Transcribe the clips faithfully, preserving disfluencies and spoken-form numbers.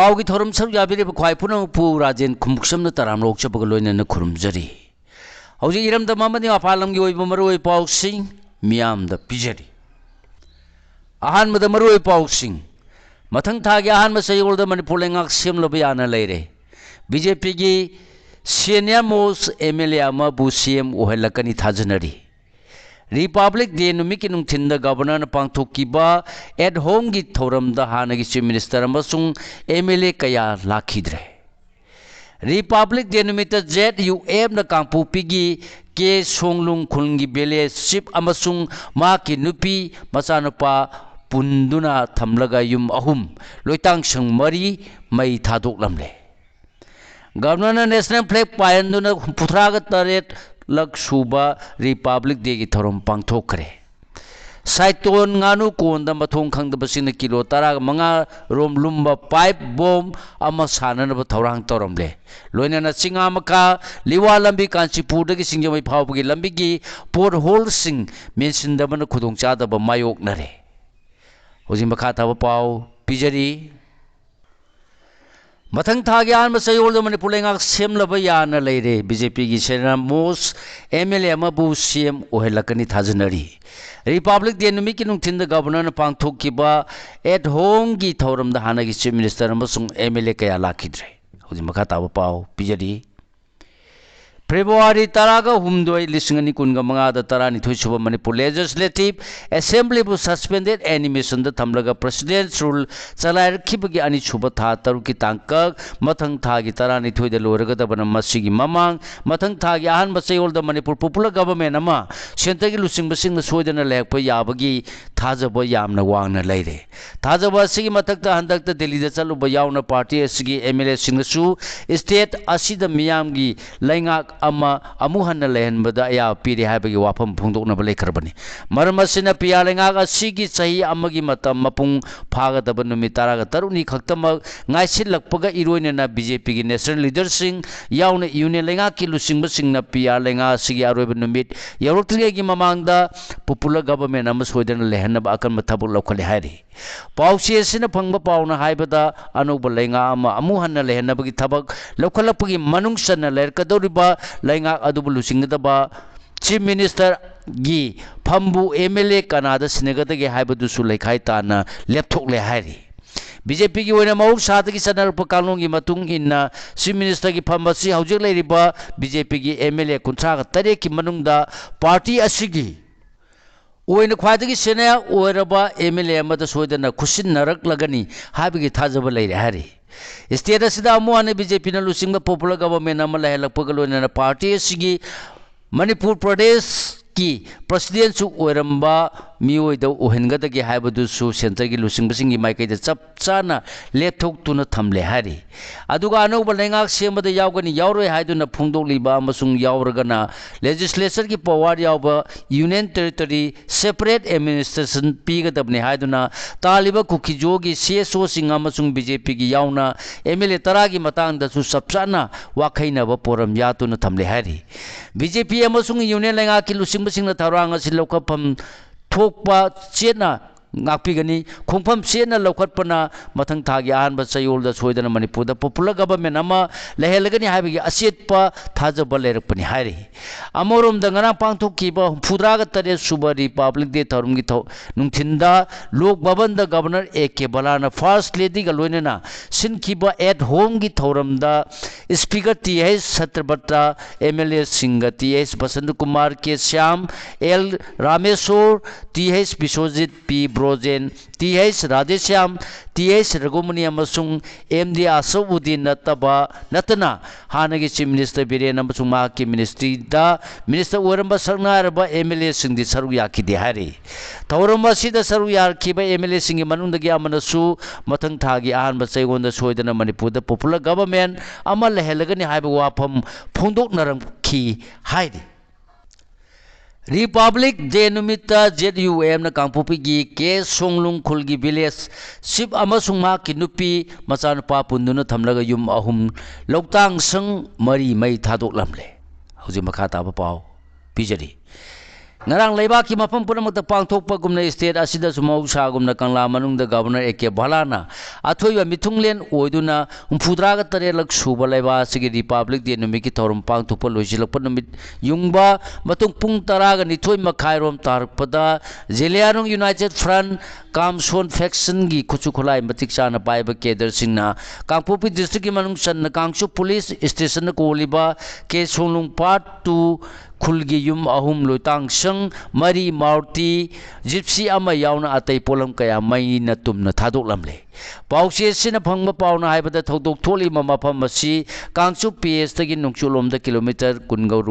ꯄꯥꯎꯒꯤ ꯊꯧꯔꯝ ꯁꯔꯨꯛ ꯌꯥꯕꯤꯔꯤꯕ ꯈ꯭ꯋꯥꯏ ꯄꯨꯝꯅꯃꯛꯄꯨ ꯔꯥꯖꯦꯟ ꯈꯨꯝꯕꯨꯛꯁꯝꯅ ꯇꯔꯥꯝꯅ ꯑꯣꯛꯆꯕꯒ ꯂꯣꯏꯅꯅ ꯈꯨꯔꯨꯝꯖꯔꯤ꯫ ꯍꯧꯖꯤꯛ ꯏꯔꯝꯗꯝ ꯑꯃꯗꯤ ꯃꯄꯥꯟ ꯂꯝꯒꯤ ꯑꯣꯏꯕ ꯃꯔꯨꯑꯣꯏꯕ ꯄꯥꯎꯁꯤꯡ ꯃꯤꯌꯥꯝꯗ ꯄꯤꯖꯔꯤ꯫ ꯑꯍꯥꯟꯕꯗ ꯃꯔꯨꯑꯣꯏꯕ ꯄꯥꯎꯁꯤꯡ꯫ ꯃꯊꯪ ꯊꯥꯒꯤ ꯑꯍꯥꯟꯕ ꯆꯌꯣꯜꯗ ꯃꯅꯤꯄꯨꯔ ꯂꯩꯉꯥꯛ ꯁꯦꯝꯂꯕ ꯌꯥꯅ ꯂꯩꯔꯦ꯫ ꯕꯤ ꯖꯦ ꯄꯤꯒꯤ senior most M L A ꯑꯃꯕꯨ C M ꯑꯣꯏꯍꯜꯂꯛꯀꯅꯤ ꯊꯥꯖꯅꯔꯤ꯫ Republic Day ꯅꯨꯃꯤꯠꯀꯤ ꯅꯨꯡꯊꯤꯟꯗ Governor ꯅ ꯄꯥꯡꯊꯣꯛꯈꯤꯕ at home ꯒꯤ ꯊꯧꯔꯝꯗ ꯍꯥꯟꯅꯒꯤ Chief Minister ꯑꯃꯁꯨꯡ M L A ꯀꯌꯥ ꯂꯥꯛꯈꯤꯗ꯭ꯔꯦ꯫ Republic Day ꯅꯨꯃꯤꯠꯇ Z U F ꯅ ꯀꯥꯡꯄꯣꯛꯄꯤꯒꯤ ꯀꯦ ꯁꯣꯡꯂꯨꯡ ꯈꯨꯜꯒꯤ village chief ꯑꯃꯁꯨꯡ ꯃꯍꯥꯛꯀꯤ ꯅꯨꯄꯤ ꯃꯆꯥꯅꯨꯄꯥ ꯄꯨꯟꯗꯨꯅ ꯊꯝꯂꯒ ꯌꯨꯝ ꯑꯍꯨꯝ, ꯂꯣꯏꯇꯥꯡꯁꯪ ꯃꯔꯤ ꯃꯩ ꯊꯥꯗꯣꯛꯂꯝꯂꯦ꯫ Governor ꯅ national flag ꯄꯥꯏꯍꯟꯗꯨꯅ ꯍꯨꯝꯐꯨꯇꯔꯥꯒ ꯇꯔꯦꯠ ꯂꯛ ꯁꯨꯕ Republic Day ꯒꯤ ꯊꯧꯔꯝ ꯄꯥꯡꯊꯣꯛꯈ꯭ꯔꯦ꯫ ꯁꯥꯏꯇꯣꯟ ꯉꯥꯅꯨ ꯀꯣꯟꯗ ꯃꯊꯣꯡ ꯈꯪꯗꯕꯁꯤꯡꯅ ꯀꯤꯂꯣ ꯇꯔꯥꯒ ꯃꯉꯥ ꯔꯣꯝ ꯂꯨꯝꯕ pipe bomb ꯑꯃ ꯁꯥꯅꯅꯕ ꯊꯧꯔꯥꯡ ꯇꯧꯔꯝꯂꯦ꯫ ꯂꯣꯏꯅꯅ ꯆꯤꯡꯉꯥꯃꯈꯥ ꯂꯤꯋꯥ ꯂꯝꯕꯤ ꯀꯥꯟꯆꯤꯄꯨꯔꯗꯒꯤ ꯁꯤꯡꯖꯃꯩ ꯐꯥꯎꯕꯒꯤ ꯂꯝꯕꯤꯒꯤ pothole ꯁꯤꯡ ꯃꯦꯟꯁꯤꯟꯗꯕꯅ ꯈꯨꯗꯣꯡꯆꯥꯗꯕ ꯃꯥꯌꯣꯛꯅꯔꯦ꯫ ꯍꯧꯖꯤꯛ ꯃꯈꯥ ꯇꯥꯕ ꯄꯥꯎ ꯄꯤꯖꯔꯤ꯫ ꯃꯊꯪ ꯊꯥꯒꯤ ꯑꯍꯥꯟꯕ ꯆꯌꯣꯜꯗ ꯃꯅꯤꯄꯨꯔ ꯂꯩꯉꯥꯛ ꯁꯦꯝꯂꯕ ꯌꯥꯅ ꯂꯩꯔꯦ꯫ ꯕꯤ ꯖꯦ ꯄꯤꯒꯤ senior most M L A ꯑꯃꯕꯨ C M ꯑꯣꯏꯍꯜꯂꯛꯀꯅꯤ ꯊꯥꯖꯅꯔꯤ꯫ Republic Day ꯅꯨꯃꯤꯠꯀꯤ ꯅꯨꯡꯊꯤꯟꯗ Governor ꯅ ꯄꯥꯡꯊꯣꯛꯈꯤꯕ at home ꯒꯤ ꯊꯧꯔꯝꯗ ꯍꯥꯟꯅꯒꯤ Chief Minister ꯑꯃꯁꯨꯡ M L A ꯀꯌꯥ ꯂꯥꯛꯈꯤꯗ꯭ꯔꯦ꯫ ꯍꯧꯖꯤꯛ ꯃꯈꯥ ꯇꯥꯕ ꯄꯥꯎ ꯄꯤꯖꯔꯤ꯫ February ꯇꯔꯥꯒ ꯍꯨꯝꯗꯣꯏ, ꯂꯤꯁꯤꯡ ꯑꯅꯤ ꯀꯨꯟꯒ ꯃꯉꯥꯗ ꯇꯔꯥꯅꯤꯊꯣꯏ ꯁꯨꯕ ꯃꯅꯤꯄꯨꯔ Legislative Assembly ꯕꯨ suspended animation ꯗ ꯊꯝꯂꯒ President's Rule ꯆꯂꯥꯏꯔꯛꯈꯤꯕꯒꯤ ꯑꯅꯤꯁꯨꯕ ꯊꯥ ꯇꯔꯨꯛꯀꯤ ꯇꯥꯡꯀꯛ ꯃꯊꯪ ꯊꯥꯒꯤ ꯇꯔꯥꯅꯤꯊꯣꯏꯗ ꯂꯣꯏꯔꯒꯗꯕꯅ ꯃꯁꯤꯒꯤ ꯃꯃꯥꯡ ꯃꯊꯪ ꯊꯥꯒꯤ ꯑꯍꯥꯟꯕ ꯆꯌꯣꯜꯗ ꯃꯅꯤꯄꯨꯔ Popular Government ꯑꯃ centre ꯒꯤ ꯂꯨꯆꯤꯡꯕꯁꯤꯡꯅ ꯁꯣꯏꯗꯅ ꯂꯩꯔꯛꯄ ꯌꯥꯕꯒꯤ ꯊꯥꯖꯕ ꯌꯥꯝꯅ ꯋꯥꯡꯅ ꯂꯩꯔꯦ꯫ ꯊꯥꯖꯕ ꯑꯁꯤꯒꯤ ꯃꯊꯛꯇ ꯍꯟꯗꯛꯇ ꯗꯤꯜꯂꯤꯗ ꯆꯠꯂꯨꯕ ꯌꯥꯎꯅ party ꯑꯁꯤꯒꯤ M L A ꯁꯤꯡꯅꯁꯨ state ꯑꯁꯤꯗ ꯃꯤꯌꯥꯝꯒꯤ ꯂꯩꯉꯥꯛ ꯑꯃ ꯑꯃꯨꯛ ꯍꯟꯅ ꯂꯩꯍꯟꯕꯗ ꯑꯌꯥꯕ ꯄꯤꯔꯦ ꯍꯥꯏꯕꯒꯤ ꯋꯥꯐꯝ ꯐꯣꯡꯗꯣꯛꯅꯕ ꯂꯩꯈ꯭ꯔꯕꯅꯤ꯫ ꯃꯔꯝ ꯑꯁꯤꯅ ꯄꯤ ꯑꯥꯔ ꯂꯩꯉꯥꯛ ꯑꯁꯤꯒꯤ ꯆꯍꯤ ꯑꯃꯒꯤ ꯃꯇꯝ ꯃꯄꯨꯡ ꯐꯥꯒꯗꯕ ꯅꯨꯃꯤꯠ ꯇꯔꯥꯒ ꯇꯔꯨꯛꯅꯤ ꯈꯛꯇꯃꯛ ꯉꯥꯏꯁꯤꯜꯂꯛꯄꯒ ꯏꯔꯣꯏꯅꯅ ꯕꯤ ꯖꯦ ꯄꯤꯒꯤ ꯅꯦꯁꯅꯦꯜ ꯂꯤꯗꯔꯁꯤꯡ ꯌꯥꯎꯅ ꯌꯨꯅꯤꯌꯟ ꯂꯩꯉꯥꯛꯀꯤ ꯂꯨꯆꯤꯡꯕꯁꯤꯡꯅ ꯄꯤ ꯑꯥꯔ ꯂꯩꯉꯥꯛ ꯑꯁꯤꯒꯤ ꯑꯔꯣꯏꯕ ꯅꯨꯃꯤꯠ ꯌꯧꯔꯛꯇ꯭ꯔꯤꯉꯩꯒꯤ ꯃꯃꯥꯡꯗ ꯄꯣꯄꯨꯂꯔ ꯒꯕꯔꯃꯦꯟ ꯑꯃ ꯁꯣꯏꯗꯅ ꯂꯩꯍꯟꯅꯕ ꯑꯀꯟꯕ ꯊꯕꯛ ꯂꯧꯈꯠꯂꯦ ꯍꯥꯏꯔꯤ꯫ ꯄꯥꯎꯆꯦ ꯑꯁꯤꯅ ꯐꯪꯕ ꯄꯥꯎꯅ ꯍꯥꯏꯕꯗ, ꯑꯅꯧꯕ ꯂꯩꯉꯥꯛ ꯑꯃ ꯑꯃꯨꯛ ꯍꯟꯅ ꯂꯩꯍꯟꯅꯕꯒꯤ ꯊꯕꯛ ꯂꯧꯈꯠꯂꯛꯄꯒꯤ ꯃꯅꯨꯡ ꯆꯟꯅ ꯂꯩꯔꯛꯀꯗꯧꯔꯤꯕ ꯂꯩꯉꯥꯛ ꯑꯗꯨꯕꯨ ꯂꯨꯆꯤꯡꯒꯗꯕ ꯆꯤꯐ ꯃꯤꯅꯤꯁꯇꯔꯒꯤ ꯐꯝꯕꯨ ꯑꯦꯝ ꯑꯦꯜ ꯑꯦ ꯀꯅꯥꯗ ꯁꯤꯟꯅꯒꯗꯒꯦ ꯍꯥꯏꯕꯗꯨꯁꯨ ꯂꯩꯈꯥꯏ ꯇꯥꯅ ꯂꯦꯞꯊꯣꯛꯂꯦ ꯍꯥꯏꯔꯤ꯫ ꯕꯤ ꯖꯦ ꯄꯤꯒꯤ ꯑꯣꯏꯅ ꯃꯍꯧꯁꯥꯗꯒꯤ ꯆꯠꯅꯔꯛꯄ ꯀꯥꯡꯂꯣꯟꯒꯤ ꯃꯇꯨꯡ ꯏꯟꯅ ꯆꯤꯐ ꯃꯤꯅꯤꯁꯇꯔꯒꯤ ꯐꯝ ꯑꯁꯤ ꯍꯧꯖꯤꯛ ꯂꯩꯔꯤꯕ ꯕꯤ ꯖꯦ ꯄꯤꯒꯤ ꯑꯦꯝ ꯑꯦꯜ ꯑꯦ ꯀꯨꯟꯊ꯭ꯔꯥꯒ ꯇꯔꯦꯠꯀꯤ ꯃꯅꯨꯡꯗ ꯄꯥꯔꯇꯤ ꯑꯁꯤꯒꯤ ꯑꯣꯏꯅ ꯈ꯭ꯋꯥꯏꯗꯒꯤ ꯁꯦꯅꯤꯌꯔ ꯑꯣꯏꯔꯕ ꯑꯦꯝ ꯑꯦꯜ ꯑꯦ ꯑꯃꯗ ꯁꯣꯏꯗꯅ ꯈꯨꯠꯁꯤꯟꯅꯔꯛꯂꯒꯅꯤ ꯍꯥꯏꯕꯒꯤ ꯊꯥꯖꯕ ꯂꯩꯔꯦ ꯍꯥꯏꯔꯤ꯫ ꯁ꯭ꯇꯦꯠ ꯑꯁꯤꯗ ꯑꯃꯨꯛ ꯍꯟꯅ ꯕꯤ ꯖꯦ ꯄꯤꯅ ꯂꯨꯆꯤꯡꯕ ꯄꯣꯄꯨꯂꯔ ꯒꯕꯔꯃꯦꯟ ꯑꯃ ꯂꯩꯍꯜꯂꯛꯄꯒ ꯂꯣꯏꯅꯅ ꯄꯥꯔꯇꯤ ꯑꯁꯤꯒꯤ ꯃꯅꯤꯄꯨꯔ ꯄ꯭ꯔꯗꯦꯁꯀꯤ ꯄ꯭ꯔꯁꯤꯗꯦꯟꯁꯨ ꯑꯣꯏꯔꯝꯕ ꯃꯤꯑꯣꯏꯗ ꯑꯣꯏꯍꯟꯒꯗꯒꯦ ꯍꯥꯏꯕꯗꯨꯁꯨ ꯁꯦꯟꯇꯔꯒꯤ ꯂꯨꯆꯤꯡꯕꯁꯤꯡꯒꯤ ꯃꯥꯏꯀꯩꯗ ꯆꯞ ꯆꯥꯅ ꯂꯦꯞꯊꯣꯛꯇꯨꯅ ꯊꯝꯂꯦ ꯍꯥꯏꯔꯤ꯫ ꯑꯗꯨꯒ ꯑꯅꯧꯕ ꯂꯩꯉꯥꯛ ꯁꯦꯝꯕꯗ ꯌꯥꯎꯒꯅꯤ ꯌꯥꯎꯔꯣꯏ ꯍꯥꯏꯗꯨꯅ ꯐꯣꯡꯗꯣꯛꯂꯤꯕ ꯑꯃꯁꯨꯡ ꯌꯥꯎꯔꯒꯅ ꯂꯦꯖꯤꯁꯂꯦꯆꯔꯒꯤ ꯄꯋꯥꯔ ꯌꯥꯎꯕ ꯌꯨꯅꯤꯌꯟ ꯇꯦꯔꯤꯇꯣꯔꯤ ꯁꯦꯄꯔꯦꯠ ꯑꯦꯗꯃꯤꯅꯤꯁꯇ꯭ꯔꯦꯁꯟ ꯄꯤꯒꯗꯕꯅꯤ ꯍꯥꯏꯗꯨꯅ ꯇꯥꯜꯂꯤꯕ ꯀꯨꯀꯤꯖꯣꯒꯤ ꯁꯤ ꯑꯦꯁ ꯑꯣꯁꯤꯡ ꯑꯃꯁꯨꯡ ꯕꯤ ꯖꯦ ꯄꯤꯒꯤ ꯌꯥꯎꯅ ꯑꯦꯝ ꯑꯦꯜ ꯑꯦ ꯇꯔꯥꯒꯤ ꯃꯇꯥꯡꯗꯁꯨ ꯆꯞ ꯆꯥꯅ ꯋꯥꯈꯩꯅꯕ ꯄꯣꯔꯝ ꯌꯥꯠꯇꯨꯅ ꯊꯝꯂꯦ ꯍꯥꯏꯔꯤ꯫ ꯕꯤ ꯖꯦ ꯄꯤ ꯑꯃꯁꯨꯡ ꯌꯨꯅꯤꯌꯟ ꯂꯩꯉꯥꯛꯀꯤ ꯂꯨꯆꯤꯡꯕꯁꯤꯡꯅ ꯊꯧꯔꯥꯡ ꯑꯁꯤ ꯂꯧꯈꯠꯐꯝ ꯊꯣꯛꯄ ꯆꯦꯠꯅ ꯉꯥꯛꯄꯤꯒꯅꯤ꯫ ꯈꯣꯡꯐꯝ ꯆꯦꯠꯅ ꯂꯧꯈꯠꯄꯅ ꯃꯊꯪ ꯊꯥꯒꯤ ꯑꯍꯥꯟꯕ ꯆꯌꯣꯜꯗ ꯁꯣꯏꯗꯅ ꯃꯅꯤꯄꯨꯔꯗ ꯄꯣꯄꯨꯂꯔ ꯒꯕꯔꯃꯦꯟ ꯑꯃ ꯂꯩꯍꯜꯂꯒꯅꯤ ꯍꯥꯏꯕꯒꯤ ꯑꯆꯦꯠꯄ ꯊꯥꯖꯕ ꯂꯩꯔꯛꯄꯅꯤ ꯍꯥꯏꯔꯤ꯫ ꯑꯃꯔꯣꯝꯗ ꯉꯔꯥꯡ ꯄꯥꯡꯊꯣꯛꯈꯤꯕ ꯍꯨꯝꯐꯨꯇꯔꯥꯒ ꯇꯔꯦꯠ ꯁꯨꯕ ꯔꯤꯄꯕ꯭ꯂꯤꯛ ꯗꯦ ꯊꯧꯔꯝꯒꯤ ꯊꯧ-, ꯅꯨꯡꯊꯤꯟꯗ ꯂꯣꯛ ꯚꯕꯟꯗ ꯒꯕꯔꯅꯔ ꯑꯦ ꯀꯦ ꯕꯂꯥꯅ ꯐꯥꯔꯁ ꯂꯦꯗꯤꯒ ꯂꯣꯏꯅꯅ ꯁꯤꯟꯈꯤꯕ ꯑꯦꯠ ꯍꯣꯝꯒꯤ ꯊꯧꯔꯝꯗ speaker T H Satyabrata, M L ꯑꯦꯁꯤꯡꯒ T H Basanta Kumar, K Shyam, L Rameshwor, T H Biswajit, P Rojen, T H Radheshyam, T H Raghumani ꯑꯃꯁꯨꯡ ꯑꯦꯝ ꯗꯤ ꯑꯁꯧꯕꯨꯗꯤꯟ ꯅꯠꯇꯕ, ꯅꯠꯇꯅ ꯍꯥꯟꯅꯒꯤ Chief Minister ꯕꯤꯔꯦꯟ ꯑꯃꯁꯨꯡ ꯃꯍꯥꯛꯀꯤ ministryꯗ minister ꯑꯣꯏꯔꯝꯕ ꯁꯛꯅꯥꯏꯔꯕ MLAꯁꯤꯡꯗꯤ ꯁꯔꯨꯛ ꯌꯥꯈꯤꯗꯦ ꯍꯥꯏꯔꯤ꯫ ꯊꯧꯔꯝ ꯑꯁꯤꯗ ꯁꯔꯨꯛ ꯌꯥꯈꯤꯕ MLAꯁꯤꯡꯒꯤ ꯃꯅꯨꯡꯗꯒꯤ ꯑꯃꯅꯁꯨ ꯃꯊꯪ ꯊꯥꯒꯤ ꯑꯍꯥꯟꯕ ꯆꯌꯣꯜꯗ ꯁꯣꯏꯗꯅ ꯃꯅꯤꯄꯨꯔꯗ popular government ꯑꯃ ꯂꯩꯍꯜꯂꯒꯅꯤ ꯍꯥꯏꯕ ꯋꯥꯐꯝ ꯐꯣꯡꯗꯣꯛꯅꯔꯝꯈꯤ ꯍꯥꯏꯔꯤ꯫ Republic Day ꯅꯨꯃꯤꯠꯇ ZUMꯅ ꯀꯥꯡꯄꯣꯛꯄꯤꯒꯤ ꯀꯦ ꯁꯣꯡꯂꯨꯡ ꯈꯨꯜꯒꯤ village chief ꯑꯃꯁꯨꯡ ꯃꯍꯥꯛꯀꯤ ꯅꯨꯄꯤ ꯃꯆꯥꯅꯨꯄꯥ ꯄꯨꯟꯗꯨꯅ ꯊꯝꯂꯒ ꯌꯨꯝ ꯑꯍꯨꯝ ꯂꯧꯇꯥꯡ ꯁꯪ ꯃꯔꯤ ꯃꯩ ꯊꯥꯗꯣꯛꯂꯝꯂꯦ꯫ ꯍꯧꯖꯤꯛ ꯃꯈꯥ ꯇꯥꯕ ꯄꯥꯎ ꯄꯤꯖꯔꯤ꯫ ꯉꯔꯥꯡ ꯂꯩꯕꯥꯛꯀꯤ ꯃꯐꯝ ꯄꯨꯝꯅꯃꯛꯇ ꯄꯥꯡꯊꯣꯛꯄꯒꯨꯝꯅ state ꯑꯁꯤꯗꯁꯨ ꯃꯍꯧꯁꯥꯒꯨꯝꯅ ꯀꯪꯂꯥ ꯃꯅꯨꯡꯗ Governor A K ꯚꯥꯂꯥꯅ ꯑꯊꯣꯏꯕ ꯃꯤꯊꯨꯡꯂꯦꯟ ꯑꯣꯏꯗꯨꯅ ꯍꯨꯝꯐꯨꯇꯔꯥꯒ ꯇꯔꯦꯠꯂꯛ ꯁꯨꯕ ꯂꯩꯕꯥꯛ ꯑꯁꯤꯒꯤ Republic Day ꯅꯨꯃꯤꯠꯀꯤ ꯊꯧꯔꯝ ꯄꯥꯡꯊꯣꯛꯄ ꯂꯣꯏꯁꯤꯜꯂꯛꯄ ꯅꯨꯃꯤꯠ ꯌꯨꯡꯕ ꯃꯇꯨꯡ ꯄꯨꯡ ꯇꯔꯥꯒ ꯅꯤꯊꯣꯏ ꯃꯈꯥꯏꯔꯣꯝ ꯇꯥꯔꯛꯄꯗ ꯖꯦꯂꯤꯌꯥꯡꯔꯣꯡ United Front ꯀꯥꯝꯁꯣꯟ factionꯒꯤ ꯈꯨꯠꯁꯨ ꯈꯨꯠꯂꯥꯏ ꯃꯇꯤꯛ ꯆꯥꯅ ꯄꯥꯏꯕ cadreꯁꯤꯡꯅ ꯀꯥꯡꯄꯣꯛꯄꯤ districtꯀꯤ ꯃꯅꯨꯡ ꯆꯟꯅ ꯀꯥꯡꯆꯨꯞ police stationꯗ ꯀꯣꯜꯂꯤꯕ ꯀꯦ ꯁꯣꯡꯂꯨꯡ Part Two ꯈꯨꯜꯒꯤ ꯌꯨꯝ ꯑꯍꯨꯝ, ꯂꯣꯏꯇꯥꯡ ꯁꯪ ꯃꯔꯤ, ꯃꯥꯔꯨꯇꯤ Gypsy ꯑꯃ ꯌꯥꯎꯅ ꯑꯇꯩ ꯄꯣꯠꯂꯝ ꯀꯌꯥ ꯃꯩꯅ ꯇꯨꯝꯅ ꯊꯥꯗꯣꯛꯂꯝꯂꯦ꯫ ꯄꯥꯎꯆꯦꯁꯤꯅ ꯐꯪꯕ ꯄꯥꯎꯅ ꯍꯥꯏꯕꯗ, ꯊꯧꯗꯣꯛ ꯊꯣꯛꯂꯤꯕ ꯃꯐꯝ ꯑꯁꯤ ꯀꯥꯡꯆꯨꯞ P Sꯗꯒꯤ ꯅꯣꯡꯆꯨꯞꯂꯣꯝꯗ kilometre ꯀꯨꯟꯒ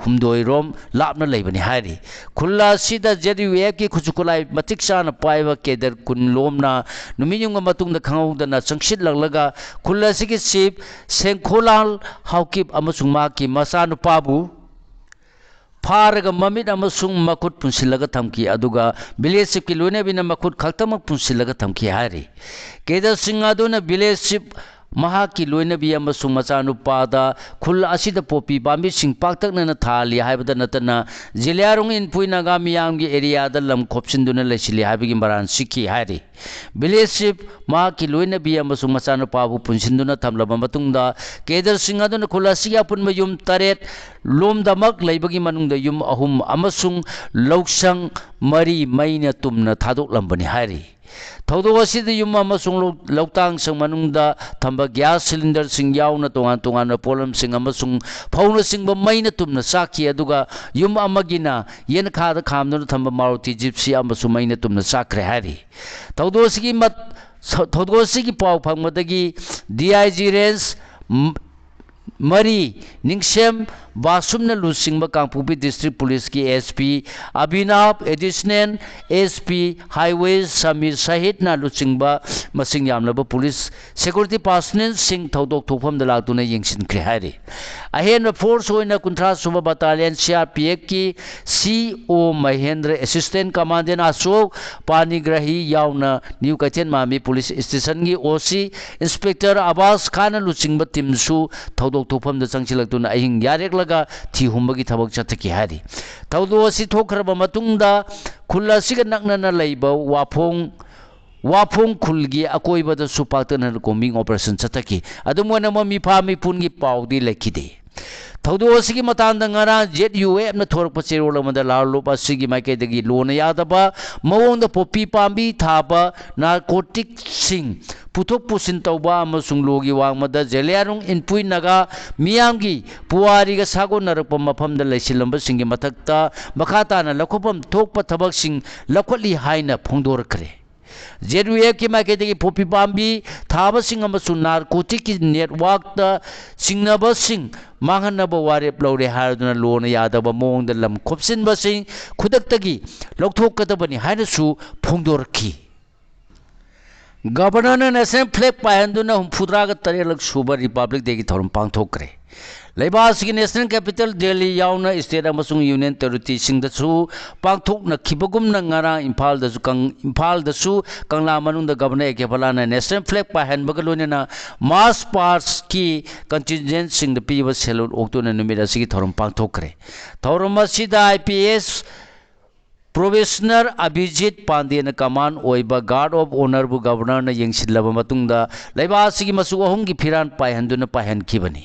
ꯍꯨꯝꯗꯣꯏ ꯔꯣꯝ ꯂꯥꯞꯅ ꯂꯩꯕꯅꯤ ꯍꯥꯏꯔꯤ꯫ ꯈꯨꯜ ꯑꯁꯤꯗ ZUFꯀꯤ ꯈꯨꯠꯁꯨ ꯈꯨꯠꯂꯥꯏ ꯃꯇꯤꯛ ꯆꯥꯅ ꯄꯥꯏꯕ cadre ꯀꯨꯟ ꯂꯣꯝꯅ ꯅꯨꯃꯤꯠ ꯌꯨꯡꯕ ꯃꯇꯨꯡꯗ ꯈꯪꯍꯧꯗꯅ ꯆꯪꯁꯤꯜꯂꯛꯂꯒ ꯈꯨꯜ ꯑꯁꯤꯒꯤ chief ꯁꯦꯡꯈꯣꯂꯥꯜ ꯍꯥꯎꯀꯤꯞ ꯑꯃꯁꯨꯡ ꯃꯍꯥꯛꯀꯤ ꯃꯆꯥꯅꯨꯄꯥꯕꯨ ꯐꯥꯔꯒ ꯃꯃꯤꯠ ꯑꯃꯁꯨꯡ ꯃꯈꯨꯠ ꯄꯨꯟꯁꯤꯜꯂꯒ ꯊꯝꯈꯤ, ꯑꯗꯨꯒ village chiefꯀꯤ ꯂꯣꯏꯅꯕꯤꯅ ꯃꯈꯨꯠ ꯈꯛꯇꯃꯛ ꯄꯨꯟꯁꯤꯜꯂꯒ ꯊꯝꯈꯤ ꯍꯥꯏꯔꯤ꯫ Cadreꯁꯤꯡ ꯑꯗꯨꯅ village chief ꯃꯍꯥꯛꯀꯤ ꯂꯣꯏꯅꯕꯤ ꯑꯃꯁꯨꯡ ꯃꯆꯥꯅꯨꯄꯥꯗ ꯈꯨꯜ ꯑꯁꯤꯗ ꯄꯣꯄꯤ ꯄꯥꯝꯕꯤꯁꯤꯡ ꯄꯥꯛꯇꯛꯅꯅ ꯊꯥꯍꯜꯂꯤ ꯍꯥꯏꯕꯗ ꯅꯠꯇꯅ, ꯖꯦꯂꯤꯌꯥꯡꯔꯣꯡ ꯏꯟꯄꯨꯏ ꯅꯥꯒꯥ ꯃꯤꯌꯥꯝꯒꯤ areaꯗ ꯂꯝ ꯈꯣꯞꯆꯤꯟꯗꯨꯅ ꯂꯩꯁꯤꯜꯂꯤ ꯍꯥꯏꯕꯒꯤ ꯃꯔꯥꯜ ꯁꯤꯈꯤ ꯍꯥꯏꯔꯤ꯫ Village chief ꯃꯍꯥꯛꯀꯤ ꯂꯣꯏꯅꯕꯤ ꯑꯃꯁꯨꯡ ꯃꯆꯥꯅꯨꯄꯥꯕꯨ ꯄꯨꯟꯁꯤꯟꯗꯨꯅ ꯊꯝꯂꯕ ꯃꯇꯨꯡꯗ, cadreꯁꯤꯡ ꯑꯗꯨꯅ ꯈꯨꯜ ꯑꯁꯤꯒꯤ ꯑꯄꯨꯟꯕ ꯌꯨꯝ ꯇꯔꯦꯠ ꯂꯣꯝꯗꯃꯛ ꯂꯩꯕꯒꯤ ꯃꯅꯨꯡꯗ ꯌꯨꯝ ꯑꯍꯨꯝ ꯑꯃꯁꯨꯡ ꯂꯧꯁꯪ ꯃꯔꯤ ꯃꯩꯅ ꯇꯨꯝꯅ ꯊꯥꯗꯣꯛꯂꯝꯕꯅꯤ ꯍꯥꯏꯔꯤ꯫ ꯊꯧꯗꯣꯛ ꯑꯁꯤꯗ ꯌꯨꯝ ꯑꯃꯁꯨꯡ ꯂꯧ-, ꯂꯧꯇꯥꯡꯁꯪ ꯃꯅꯨꯡꯗ ꯊꯝꯕ ꯒ꯭ꯌꯥꯁ ꯁꯤꯂꯤꯟꯗꯔꯁꯤꯡ ꯌꯥꯎꯅ ꯇꯣꯉꯥꯟ ꯇꯣꯉꯥꯟꯕ ꯄꯣꯠꯂꯝꯁꯤꯡ ꯑꯃꯁꯨꯡ ꯐꯧꯅꯆꯤꯡꯕ ꯃꯩꯅ ꯇꯨꯝꯅ ꯆꯥꯛꯈꯤ, ꯑꯗꯨꯒ ꯌꯨꯝ ꯑꯃꯒꯤꯅ ꯌꯦꯅꯈꯥꯗ ꯈꯥꯝꯗꯨꯅ ꯊꯝꯕ ꯃꯥꯔꯨꯇꯤ ꯖꯤꯞꯁꯤ ꯑꯃꯁꯨ ꯃꯩꯅ ꯇꯨꯝꯅ ꯆꯥꯛꯈ꯭ꯔꯦ ꯍꯥꯏꯔꯤ꯫ ꯊꯧꯗꯣꯛ ꯑꯁꯤꯒꯤ ꯃꯠ-, ꯊꯧꯗꯣꯛ ꯑꯁꯤꯒꯤ ꯄꯥꯎ ꯐꯪꯕꯗꯒꯤ ꯗꯤ ꯑꯥꯏ ꯖꯤ ꯔꯦꯟꯖ ꯃꯔꯤ, ꯅꯤꯡꯁꯦꯝ ꯕꯥꯁꯨꯝꯅ ꯂꯨꯆꯤꯡꯕ ꯀꯥꯡꯄꯣꯛꯄꯤ ꯗꯤꯁꯇ꯭ꯔꯤꯛ ꯄꯨꯂꯤꯁꯀꯤ ꯑꯦꯁ ꯄꯤ ꯑꯕꯤꯅꯥꯕ, additional S P highway Samir ꯁꯍꯤꯗꯅ ꯂꯨꯆꯤꯡꯕ ꯃꯁꯤꯡ ꯌꯥꯝꯂꯕ ꯄꯨꯂꯤꯁ ꯁꯦꯀ꯭ꯌꯨꯔꯤꯇꯤ ꯄꯥꯔꯁꯅꯦꯜꯁꯤꯡ ꯊꯧꯗꯣꯛ ꯊꯣꯛꯐꯝꯗ ꯂꯥꯛꯇꯨꯅ ꯌꯦꯡꯁꯤꯟꯈ꯭ꯔꯦ ꯍꯥꯏꯔꯤ꯫ ꯑꯍꯦꯟꯕ ꯐꯣꯔꯁ ꯑꯣꯏꯅ ꯀꯨꯟꯊ꯭ꯔꯥ ꯁꯨꯕ ꯕꯠꯇꯥꯂꯤꯌꯟ ꯁꯤ ꯑꯥꯔ ꯄꯤ ꯑꯦꯐꯀꯤ ꯁꯤ ꯑꯣ ꯃꯍꯦꯟꯗ꯭ꯔ, ꯑꯦꯁꯤꯁꯇꯦꯟ ꯀꯃꯥꯟꯗꯦꯟ ꯑꯁꯣꯛ ꯄꯥꯅꯤꯒ꯭ꯔꯍꯤ ꯌꯥꯎꯅ ꯅ꯭ꯌꯨ ꯀꯩꯊꯦꯜ ꯃꯥꯟꯕꯤ ꯄꯨꯂꯤꯁ ꯁ꯭ꯇꯦꯁꯟꯒꯤ ꯑꯣ ꯁꯤ ꯏꯟꯁꯄꯦꯛꯇꯔ ꯑꯕꯥꯁ ꯈꯥꯟꯅ ꯂꯨꯆꯤꯡꯕ ꯇꯤꯝꯁꯨ ꯊꯧꯗꯣꯛ ꯊꯣꯛꯐꯝꯗ ꯆꯪꯁꯤꯜꯂꯛꯇꯨꯅ ꯑꯍꯤꯡ ꯌꯥꯔꯦꯛꯂꯒ ꯊꯤ ꯍꯨꯝꯕꯒꯤ ꯊꯕꯛ ꯆꯠꯊꯈꯤ ꯍꯥꯏꯔꯤ꯫ ꯊꯧꯗꯣꯛ ꯑꯁꯤ ꯊꯣꯛꯈ꯭ꯔꯕ ꯃꯇꯨꯡꯗ ꯈꯨꯜ ꯑꯁꯤꯒ ꯅꯛꯅꯅ ꯂꯩꯕ ꯋꯥꯐꯣꯡ, ꯋꯥꯐꯣꯡ ꯈꯨꯜꯒꯤ ꯑꯀꯣꯏꯕꯗꯁꯨ ꯄꯥꯛꯇꯛꯅꯅ ꯀꯣꯝꯕꯤꯡ ꯑꯣꯄꯔꯦꯁꯟ ꯆꯠꯊꯈꯤ꯫ ꯑꯗꯨꯝ ꯑꯣꯏꯅꯃꯛ ꯃꯤꯐꯥ ꯃꯤꯄꯨꯟꯒꯤ ꯄꯥꯎꯗꯤ ꯂꯩꯈꯤꯗꯦ꯫ ꯊꯧꯗꯣꯛ ꯑꯁꯤꯒꯤ ꯃꯇꯥꯡꯗ ꯉꯔꯥꯡ ꯖꯦꯠ ꯌꯨ ꯑꯦꯐꯅ ꯊꯣꯔꯛꯄ ꯆꯦꯔꯣꯜ ꯑꯃꯗ ꯂꯥꯜꯂꯨꯞ ꯑꯁꯤꯒꯤ ꯃꯥꯏꯀꯩꯗꯒꯤ ꯂꯣꯅ ꯌꯥꯗꯕ ꯃꯑꯣꯡꯗ ꯄꯣꯄꯤ ꯄꯥꯝꯕꯤ ꯊꯥꯕ, ꯅꯥꯔꯀꯣꯇꯤꯛꯁꯤꯡ ꯄꯨꯊꯣꯛ ꯄꯨꯁꯤꯟ ꯇꯧꯕ ꯑꯃꯁꯨꯡ ꯂꯣꯒꯤ ꯋꯥꯡꯃꯗ ꯖꯦꯂꯤꯌꯥꯡꯔꯣꯡ ꯏꯟꯄꯨꯏ ꯅꯥꯒꯥ ꯃꯤꯌꯥꯝꯒꯤ ꯄꯨꯋꯥꯔꯤꯒ ꯁꯥꯒꯣꯟꯅꯔꯛꯄ ꯃꯐꯝꯗ ꯂꯩꯁꯤꯜꯂꯝꯕꯁꯤꯡꯒꯤ ꯃꯊꯛꯇ ꯃꯈꯥ ꯇꯥꯅ ꯂꯧꯈꯠꯐꯝ ꯊꯣꯛꯄ ꯊꯕꯛꯁꯤꯡ ꯂꯧꯈꯠꯂꯤ ꯍꯥꯏꯅ ꯐꯣꯡꯗꯣꯔꯛꯈ꯭ꯔꯦ꯫ ꯖꯦꯠ ꯌꯨ ꯑꯦꯐꯀꯤ ꯃꯥꯏꯀꯩꯗꯒꯤ ꯄꯣꯄꯤ ꯄꯥꯝꯕꯤ ꯊꯥꯕꯁꯤꯡ ꯑꯃꯁꯨꯡ ꯅꯥꯔꯀꯣꯇꯤꯛꯀꯤ ꯅꯦꯠꯋꯥꯛꯇ ꯆꯤꯡꯅꯕꯁꯤꯡ ꯃꯥꯡꯍꯟꯅꯕ ꯋꯥꯔꯦꯞ ꯂꯧꯔꯦ ꯍꯥꯏꯗꯨꯅ ꯂꯣꯅ ꯌꯥꯗꯕ ꯃꯑꯣꯡꯗ ꯂꯝ ꯈꯣꯞꯆꯤꯟꯕꯁꯤꯡ ꯈꯨꯗꯛꯇꯒꯤ ꯂꯧꯊꯣꯛꯀꯗꯕꯅꯤ ꯍꯥꯏꯅꯁꯨ ꯐꯣꯡꯗꯣꯔꯛꯈꯤ꯫ ꯒꯕꯔꯅꯔꯅ ꯅꯦꯁꯅꯦꯜ ꯐ꯭ꯂꯦꯒ ꯄꯥꯏꯍꯟꯗꯨꯅ ꯍꯨꯝꯐꯨꯇꯔꯥꯒ ꯇꯔꯦꯠꯂꯛ ꯁꯨꯕ ꯔꯤꯄꯕ꯭ꯂꯤꯛ ꯗꯦꯒꯤ ꯊꯧꯔꯝ ꯄꯥꯡꯊꯣꯛꯈ꯭ꯔꯦ꯫ ꯂꯩꯕꯥꯛ ꯑꯁꯤꯒꯤ ꯅꯦꯁꯅꯦꯜ ꯀꯦꯄꯤꯇꯦꯜ ꯗꯦꯜꯂꯤ ꯌꯥꯎꯅ ꯁ꯭ꯇꯦꯠ ꯑꯃꯁꯨꯡ ꯌꯨꯅꯤꯌꯟ ꯇꯦꯔꯤꯇꯣꯔꯤꯁꯤꯡꯗꯁꯨ ꯄꯥꯡꯊꯣꯛꯅꯈꯤꯕꯒꯨꯝꯅ ꯉꯔꯥꯡ ꯏꯝꯐꯥꯜꯗꯁꯨ ꯀꯪ-, ꯏꯝꯐꯥꯜꯗꯁꯨ ꯀꯪꯂꯥ ꯃꯅꯨꯡꯗ ꯒꯕꯔꯅꯔ ꯑꯦ ꯀꯦ ꯕꯂꯥꯅ ꯅꯦꯁꯅꯦꯜ ꯐ꯭ꯂꯦꯒ ꯄꯥꯏꯍꯟꯕꯒ ꯂꯣꯏꯅꯅ ꯃꯥꯔꯆ ꯄꯥꯁꯀꯤ ꯀꯟꯇꯤꯟꯖꯦꯟꯁꯤꯡꯗ ꯄꯤꯕ ꯁꯦꯂꯨꯠ ꯑꯣꯛꯇꯨꯅ ꯅꯨꯃꯤꯠ ꯑꯁꯤꯒꯤ ꯊꯧꯔꯝ ꯄꯥꯡꯊꯣꯛꯈ꯭ꯔꯦ꯫ ꯊꯧꯔꯝ ꯑꯁꯤꯗ ꯑꯥꯏ ꯄꯤ ꯑꯦꯁ ꯄ꯭ꯔꯣꯕꯦꯁꯅꯔ ꯑꯚꯤꯖꯤꯠ ꯄꯥꯟꯗꯦꯅ ꯀꯃꯥꯟ ꯑꯣꯏꯕ ꯒꯥꯔꯗ ꯑꯣꯐ ꯑꯣꯅꯔꯕꯨ ꯒꯕꯔꯅꯔꯅ ꯌꯦꯡꯁꯤꯜꯂꯕ ꯃꯇꯨꯡꯗ ꯂꯩꯕꯥꯛ ꯑꯁꯤꯒꯤ ꯃꯆꯨ ꯑꯍꯨꯝꯒꯤ ꯐꯤꯔꯥꯟ ꯄꯥꯏꯍꯟꯗꯨꯅ ꯄꯥꯏꯍꯟꯈꯤꯕꯅꯤ꯫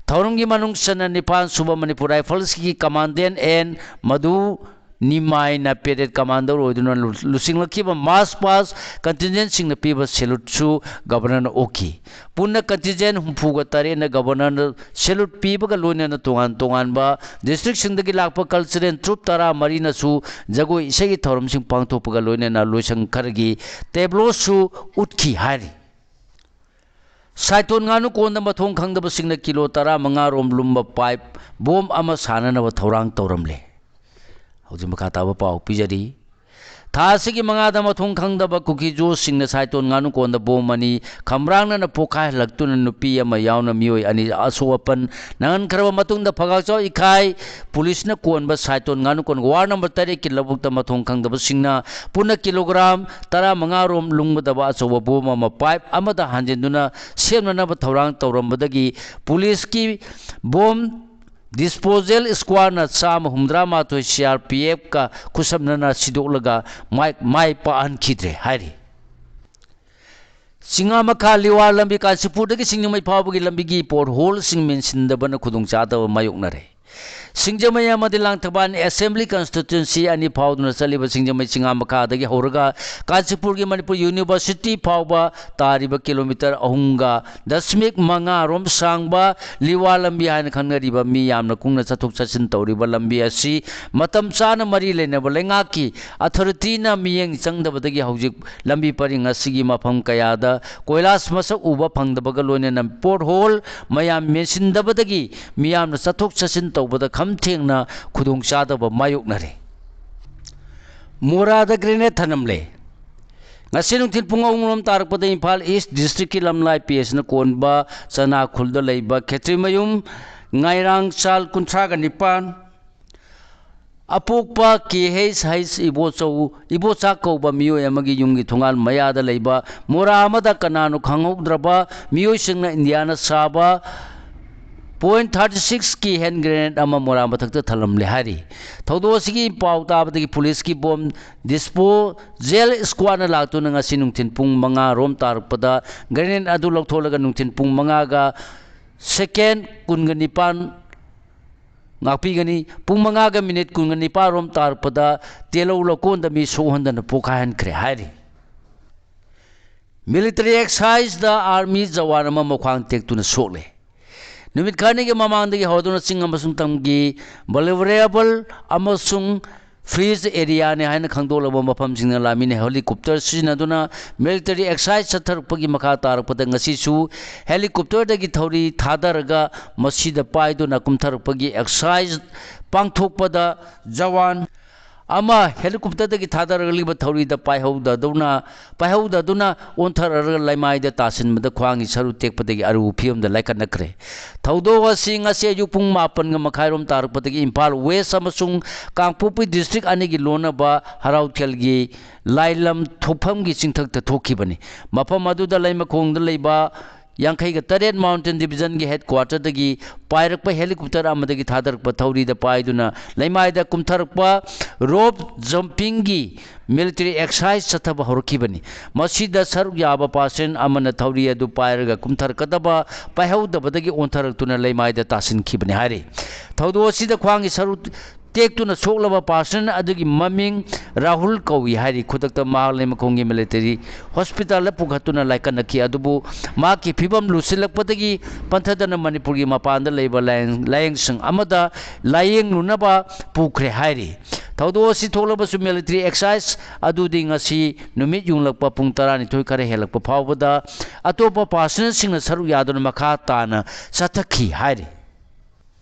ꯊꯧꯔꯝꯒꯤ ꯃꯅꯨꯡ ꯆꯟꯅ ꯅꯤꯄꯥꯟ ꯁꯨꯕ ꯃꯅꯤꯄꯨꯔ ꯔꯥꯏꯐꯜꯁꯀꯤ ꯀꯃꯥꯟꯗꯦꯟ ꯑꯦꯟ ꯃꯙꯨ ꯅꯤꯃꯥꯏꯅ parade commander ꯑꯣꯏꯗꯨꯅ ꯂꯨ-, ꯂꯨꯆꯤꯡꯂꯛꯈꯤꯕ march past contingentꯁꯤꯡꯅ ꯄꯤꯕ saluteꯁꯨ governorꯅ ꯑꯣꯛꯈꯤ꯫ ꯄꯨꯟꯅ contingent ꯍꯨꯝꯐꯨꯒ ꯇꯔꯦꯠꯅ governorꯅ salute ꯄꯤꯕꯒ ꯂꯣꯏꯅꯅ ꯇꯣꯉꯥꯟ ꯇꯣꯉꯥꯟꯕ districtꯁꯤꯡꯗꯒꯤ ꯂꯥꯛꯄ cultural troupe ꯇꯔꯥꯃꯔꯤꯅꯁꯨ ꯖꯒꯣꯏ ꯏꯁꯩꯒꯤ ꯊꯧꯔꯝꯁꯤꯡ ꯄꯥꯡꯊꯣꯛꯄꯒ ꯂꯣꯏꯅꯅ ꯂꯣꯏꯁꯪ ꯈꯔꯒꯤ tableauꯁꯨ ꯎꯠꯈꯤ ꯍꯥꯏꯔꯤ꯫ ꯁꯥꯏꯇꯣꯟ ꯉꯥꯅꯨꯀꯣꯟꯗ ꯃꯊꯣꯡ ꯈꯪꯗꯕꯁꯤꯡꯅ ꯀꯤꯂꯣ ꯇꯔꯥꯃꯉꯥ ꯔꯣꯝ ꯂꯨꯝꯕ pipe bomb ꯑꯃ ꯁꯥꯅꯅꯕ ꯊꯧꯔꯥꯡ ꯇꯧꯔꯝꯂꯦ꯫ ꯍꯧꯖꯤꯛ ꯃꯈꯥ ꯇꯥꯕ ꯄꯥꯎ ꯄꯤꯖꯔꯤ꯫ ꯊꯥ ꯑꯁꯤꯒꯤ ꯃꯉꯥꯗ ꯃꯊꯣꯡ ꯈꯪꯗꯕ ꯀꯨꯀꯤ-ꯖꯣꯁꯤꯡꯅ ꯁꯥꯏꯇꯣꯟ ꯉꯥꯅꯨꯀꯣꯟꯗ bomb ꯑꯅꯤ ꯈꯝꯕ꯭ꯔꯥꯡꯅꯅ ꯄꯣꯈꯥꯏꯍꯜꯂꯛꯇꯨꯅ ꯅꯨꯄꯤ ꯑꯃ ꯌꯥꯎꯅ ꯃꯤꯑꯣꯏ ꯑꯅꯤ ꯑꯁꯣꯛ ꯑꯄꯟ ꯅꯪꯍꯟꯈ꯭ꯔꯕ ꯃꯇꯨꯡꯗ ꯐꯒꯥꯛꯆꯥꯎ ꯏꯈꯥꯏ ꯄꯨꯂꯤꯁꯅ ꯀꯣꯟꯕ ꯁꯥꯏꯇꯣꯟ ꯉꯥꯅꯨꯀꯣꯟ ward number ꯇꯔꯦꯠꯀꯤ ꯂꯧꯕꯨꯛꯇ ꯃꯊꯣꯡ ꯈꯪꯗꯕꯁꯤꯡꯅ ꯄꯨꯟꯅ ꯀꯤꯂꯣꯒ꯭ꯔꯥꯝ ꯇꯔꯥꯃꯉꯥ ꯔꯣꯝ ꯂꯨꯝꯒꯗꯕ ꯑꯆꯧꯕ bomb ꯑꯃ pipe ꯑꯃꯗ ꯍꯥꯟꯖꯤꯟꯗꯨꯅ ꯁꯦꯝꯅꯅꯕ ꯊꯧꯔꯥꯡ ꯇꯧꯔꯝꯕꯗꯒꯤ ꯄꯨꯂꯤꯁꯀꯤ bomb disposal squadꯅ ꯆꯥꯝꯃ ꯍꯨꯝꯗ꯭ꯔꯥ ꯃꯥꯊꯣꯏ CRPFꯀ ꯈꯨꯠꯁꯝꯅꯅ ꯁꯤꯗꯣꯛꯂꯒ ꯃꯥꯏ, ꯃꯥꯏ ꯄꯥꯛꯍꯟꯈꯤꯗ꯭ꯔꯦ ꯍꯥꯏꯔꯤ꯫ ꯆꯤꯡꯉꯥꯃꯈꯥ ꯂꯤꯋꯥ ꯂꯝꯕꯤ ꯀꯥꯟꯆꯤꯄꯨꯔꯗꯒꯤ ꯁꯤꯡꯖꯃꯩ ꯐꯥꯎꯕꯒꯤ ꯂꯝꯕꯤꯒꯤ potholeꯁꯤꯡ ꯃꯦꯟꯁꯤꯟꯗꯕꯅ ꯈꯨꯗꯣꯡꯆꯥꯗꯕ ꯃꯥꯌꯣꯛꯅꯔꯦ꯫ ꯁꯤꯡꯖꯃꯩ ꯑꯃꯗꯤ ꯂꯥꯡꯊꯕꯥꯜ assembly constituency ꯑꯅꯤ ꯐꯥꯎꯗꯨꯅ ꯆꯠꯂꯤꯕ ꯁꯤꯡꯖꯃꯩ ꯆꯤꯡꯉꯥꯃꯈꯥꯗꯒꯤ ꯍꯧꯔꯒ ꯀꯥꯟꯆꯤꯄꯨꯔꯒꯤ ꯃꯅꯤꯄꯨꯔ university ꯐꯥꯎꯕ ꯇꯥꯔꯤꯕ kilometre ꯑꯍꯨꯝꯒ ꯗꯁꯃꯤꯛ ꯃꯉꯥ ꯔꯣꯝ ꯁꯥꯡꯕ ꯂꯤꯋꯥ ꯂꯝꯕꯤ ꯍꯥꯏꯅ ꯈꯪꯅꯔꯤꯕ ꯃꯤ ꯌꯥꯝꯅ ꯀꯨꯡꯅ ꯆꯠꯊꯣꯛ ꯆꯠꯁꯤꯟ ꯇꯧꯔꯤꯕ ꯂꯝꯕꯤ ꯑꯁꯤ ꯃꯇꯝ ꯆꯥꯅ ꯃꯔꯤ ꯂꯩꯅꯕ ꯂꯩꯉꯥꯛꯀꯤ authorityꯅ ꯃꯤꯠꯌꯦꯡ ꯆꯪꯗꯕꯗꯒꯤ ꯍꯧꯖꯤꯛ ꯂꯝꯕꯤ ꯄꯔꯤꯡ ꯑꯁꯤꯒꯤ ꯃꯐꯝ ꯀꯌꯥꯗ ꯀꯣꯏꯂꯥꯁ ꯃꯁꯛ ꯎꯕ ꯐꯪꯗꯕꯒ ꯂꯣꯏꯅꯅ pothole ꯃꯌꯥꯝ ꯃꯦꯟꯁꯤꯟꯗꯕꯗꯒꯤ ꯃꯤꯌꯥꯝꯅ ꯆꯠꯊꯣꯛ ꯆꯠꯁꯤꯟ ꯇꯧꯕꯗ ꯈꯝ ꯊꯦꯡꯅ ꯈꯨꯗꯣꯡꯆꯥꯗꯕ ꯃꯥꯌꯣꯛꯅꯔꯦ꯫ ꯃꯣꯔꯥꯗ grenade ꯊꯅꯝꯂꯦ꯫ ꯉꯁꯤ ꯅꯨꯡꯊꯤꯜ ꯄꯨꯡ ꯑꯍꯨꯝ ꯔꯣꯝ ꯇꯥꯔꯛꯄꯗ ꯏꯝꯐꯥꯜ East districtꯀꯤ ꯂꯝꯂꯥꯏ PSꯅ ꯀꯣꯟꯕ ꯆꯅꯥꯈꯨꯜꯗ ꯂꯩꯕ ꯈꯦꯇ꯭ꯔꯤꯃꯌꯨꯝ ꯉꯥꯏꯔꯥꯡꯆꯥꯜ ꯀꯨꯟꯊ꯭ꯔꯥꯒ ꯅꯤꯄꯥꯟ, ꯑꯄꯣꯛꯄ KH ꯍꯩꯁ ꯏꯕꯣꯆꯧ, ꯏꯕꯣꯆꯥ ꯀꯧꯕ ꯃꯤꯑꯣꯏ ꯑꯃꯒꯤ ꯌꯨꯝꯒꯤ ꯊꯣꯡꯒꯥꯜ ꯃꯌꯥꯗ ꯂꯩꯕ ꯃꯣꯔꯥ ꯑꯃꯗ ꯀꯅꯥꯅꯣ ꯈꯪꯍꯧꯗ꯭ꯔꯕ ꯃꯤꯑꯣꯏꯁꯤꯡꯅ ꯏꯟꯗꯤꯌꯥꯅ ꯁꯥꯕ point thirty sixꯀꯤ hand grenade ꯑꯃ ꯃꯣꯔꯥ ꯃꯊꯛꯇ ꯊꯜꯂꯝꯂꯦ ꯍꯥꯏꯔꯤ꯫ ꯊꯧꯗꯣꯛ ꯑꯁꯤꯒꯤ ꯄꯥꯎ ꯇꯥꯕꯗꯒꯤ ꯄꯨꯂꯤꯁꯀꯤ bomb disposal squadꯅ ꯂꯥꯛꯇꯨꯅ ꯉꯁꯤ ꯅꯨꯡꯊꯤꯜ ꯄꯨꯡ ꯃꯉꯥ ꯔꯣꯝ ꯇꯥꯔꯛꯄꯗ grenade ꯑꯗꯨ ꯂꯧꯊꯣꯛꯂꯒ ꯅꯨꯡꯊꯤꯜ ꯄꯨꯡ ꯃꯉꯥꯒ second ꯀꯨꯟꯒ ꯅꯤꯄꯥꯟ ꯉꯥꯛꯄꯤꯒꯅꯤ꯫ ꯄꯨꯡ ꯃꯉꯥꯒ ꯃꯤꯅꯤꯠ ꯀꯨꯟꯒ ꯅꯤꯄꯥꯜ ꯔꯣꯝ ꯇꯥꯔꯛꯄꯗ ꯇꯦꯂꯧ ꯂꯧꯀꯣꯟꯗ ꯃꯤ ꯁꯣꯛꯍꯟꯗꯅ ꯄꯣꯛꯈꯥꯏꯍꯟꯈ꯭ꯔꯦ ꯍꯥꯏꯔꯤ꯫ Military exercise ꯗ army ꯖꯋꯥꯟ ꯑꯃ ꯃꯈ꯭ꯋꯥꯡ ꯇꯦꯛꯇꯨꯅ ꯁꯣꯛꯂꯦ꯫ ꯅꯨꯃꯤꯠ ꯈꯔꯅꯤꯒꯤ ꯃꯃꯥꯡꯗꯒꯤ ꯍꯧꯗꯨꯅ ꯆꯤꯡ ꯑꯃꯁꯨꯡ ꯇꯝꯒꯤ vulnerable ꯑꯃꯁꯨꯡ freeze area ꯅꯤ ꯍꯥꯏꯅ ꯈꯪꯗꯣꯛꯂꯕ ꯃꯐꯝꯁꯤꯡꯅ ꯂꯥꯟꯃꯤꯅ helicopter ꯁꯤꯖꯤꯟꯅꯗꯨꯅ military exercise ꯆꯠꯊꯔꯛꯄꯒꯤ ꯃꯈꯥ ꯇꯥꯔꯛꯄꯗ ꯉꯁꯤꯁꯨ helicopter ꯗꯒꯤ ꯊꯧꯔꯤ ꯊꯥꯗꯔꯒ ꯃꯁꯤꯗ ꯄꯥꯏꯗꯨꯅ ꯀꯨꯝꯊꯔꯛꯄꯒꯤ exercise ꯄꯥꯡꯊꯣꯛꯄꯗ ꯖꯋꯥꯟ ꯑꯃ helicopter ꯗꯒꯤ ꯊꯥꯗꯔꯛꯂꯤꯕ ꯊꯧꯔꯤꯗ ꯄꯥꯏꯍꯧꯗꯗꯨꯅ, ꯄꯥꯏꯍꯧꯗꯗꯨꯅ ꯑꯣꯟꯊꯔꯛꯂꯒ ꯂꯩꯃꯥꯏꯗ ꯇꯥꯁꯤꯟꯕꯗ ꯈ꯭ꯋꯥꯡꯒꯤ ꯁꯔꯨ ꯇꯦꯛꯄꯗꯒꯤ ꯑꯔꯨꯕ ꯐꯤꯕꯝꯗ ꯂꯥꯏꯀꯠꯅꯈ꯭ꯔꯦ꯫ ꯊꯧꯗꯣꯛ ꯑꯁꯤ ꯉꯁꯤ ꯑꯌꯨꯛ ꯄꯨꯡ ꯃꯥꯄꯟꯒ ꯃꯈꯥꯏꯔꯣꯝ ꯇꯥꯔꯛꯄꯗꯒꯤ ꯏꯝꯐꯥꯜ West ꯑꯃꯁꯨꯡ ꯀꯥꯡꯄꯣꯛꯄꯤ district ꯑꯅꯤꯒꯤ ꯂꯣꯟꯅꯕ ꯍꯔꯥꯎꯊꯦꯜꯒꯤ ꯂꯥꯏꯂꯝ ꯊꯣꯛꯐꯝꯒꯤ ꯆꯤꯡꯊꯛꯇ ꯊꯣꯛꯈꯤꯕꯅꯤ꯫ ꯃꯐꯝ ꯑꯗꯨꯗ ꯂꯩꯃꯈꯣꯡꯗ ꯂꯩꯕ ꯌꯥꯡꯈꯩꯒ ꯇꯔꯦꯠ Mountain Division ꯒꯤ headquarter ꯗꯒꯤ ꯄꯥꯏꯔꯛꯄ helicopter ꯑꯃꯗꯒꯤ ꯊꯥꯗꯔꯛꯄ ꯊꯧꯔꯤꯗ ꯄꯥꯏꯗꯨꯅ ꯂꯩꯃꯥꯏꯗ ꯀꯨꯝꯊꯔꯛꯄ rope jumping ꯒꯤ military exercise ꯆꯠꯊꯕ ꯍꯧꯔꯛꯈꯤꯕꯅꯤ꯫ ꯃꯁꯤꯗ ꯁꯔꯨꯛ ꯌꯥꯕ person ꯑꯃꯅ ꯊꯧꯔꯤ ꯑꯗꯨ ꯄꯥꯏꯔꯒ ꯀꯨꯝꯊꯔꯛꯀꯗꯕ ꯄꯥꯏꯍꯧꯗꯕꯗꯒꯤ ꯑꯣꯟꯊꯔꯛꯇꯨꯅ ꯂꯩꯃꯥꯏꯗ ꯇꯥꯁꯤꯟꯈꯤꯕꯅꯤ ꯍꯥꯏꯔꯤ꯫ ꯊꯧꯗꯣꯛ ꯑꯁꯤꯗ ꯈ꯭ꯋꯥꯡꯒꯤ ꯁꯔꯨ ꯇꯦꯛꯇꯨꯅ ꯁꯣꯛꯂꯕ person ꯑꯗꯨꯒꯤ ꯃꯃꯤꯡ ꯔꯥꯍꯨꯜ ꯀꯧꯏ ꯍꯥꯏꯔꯤ꯫ ꯈꯨꯗꯛꯇ ꯃꯍꯥꯛ ꯂꯩꯃꯈꯣꯡꯒꯤ military hospital ꯗ ꯄꯨꯈꯠꯇꯨꯅ ꯂꯥꯏꯀꯠꯅꯈꯤ, ꯑꯗꯨꯕꯨ ꯃꯍꯥꯛꯀꯤ ꯐꯤꯕꯝ ꯂꯨꯁꯤꯜꯂꯛꯄꯗꯒꯤ ꯄꯟꯊꯗꯅ ꯃꯅꯤꯄꯨꯔꯒꯤ ꯃꯄꯥꯟꯗ ꯂꯩꯕ ꯂꯥꯌꯦꯡ-, ꯂꯥꯌꯦꯡꯁꯪ ꯑꯃꯗ ꯂꯥꯌꯦꯡꯂꯨꯅꯕ ꯄꯨꯈ꯭ꯔꯦ ꯍꯥꯏꯔꯤ꯫ ꯊꯧꯗꯣꯛ ꯑꯁꯤ ꯊꯣꯛꯂꯕꯁꯨ military exercise ꯑꯗꯨꯗꯤ ꯉꯁꯤ ꯅꯨꯃꯤꯠ ꯌꯨꯡꯂꯛꯄ ꯄꯨꯡ ꯇꯔꯥꯅꯤꯊꯣꯏ ꯈꯔ ꯍꯦꯜꯂꯛꯄ ꯐꯥꯎꯕꯗ ꯑꯇꯣꯞꯄ person ꯁꯤꯡꯅ ꯁꯔꯨꯛ ꯌꯥꯗꯨꯅ ꯃꯈꯥ ꯇꯥꯅ ꯆꯠꯊꯈꯤ ꯍꯥꯏꯔꯤ꯫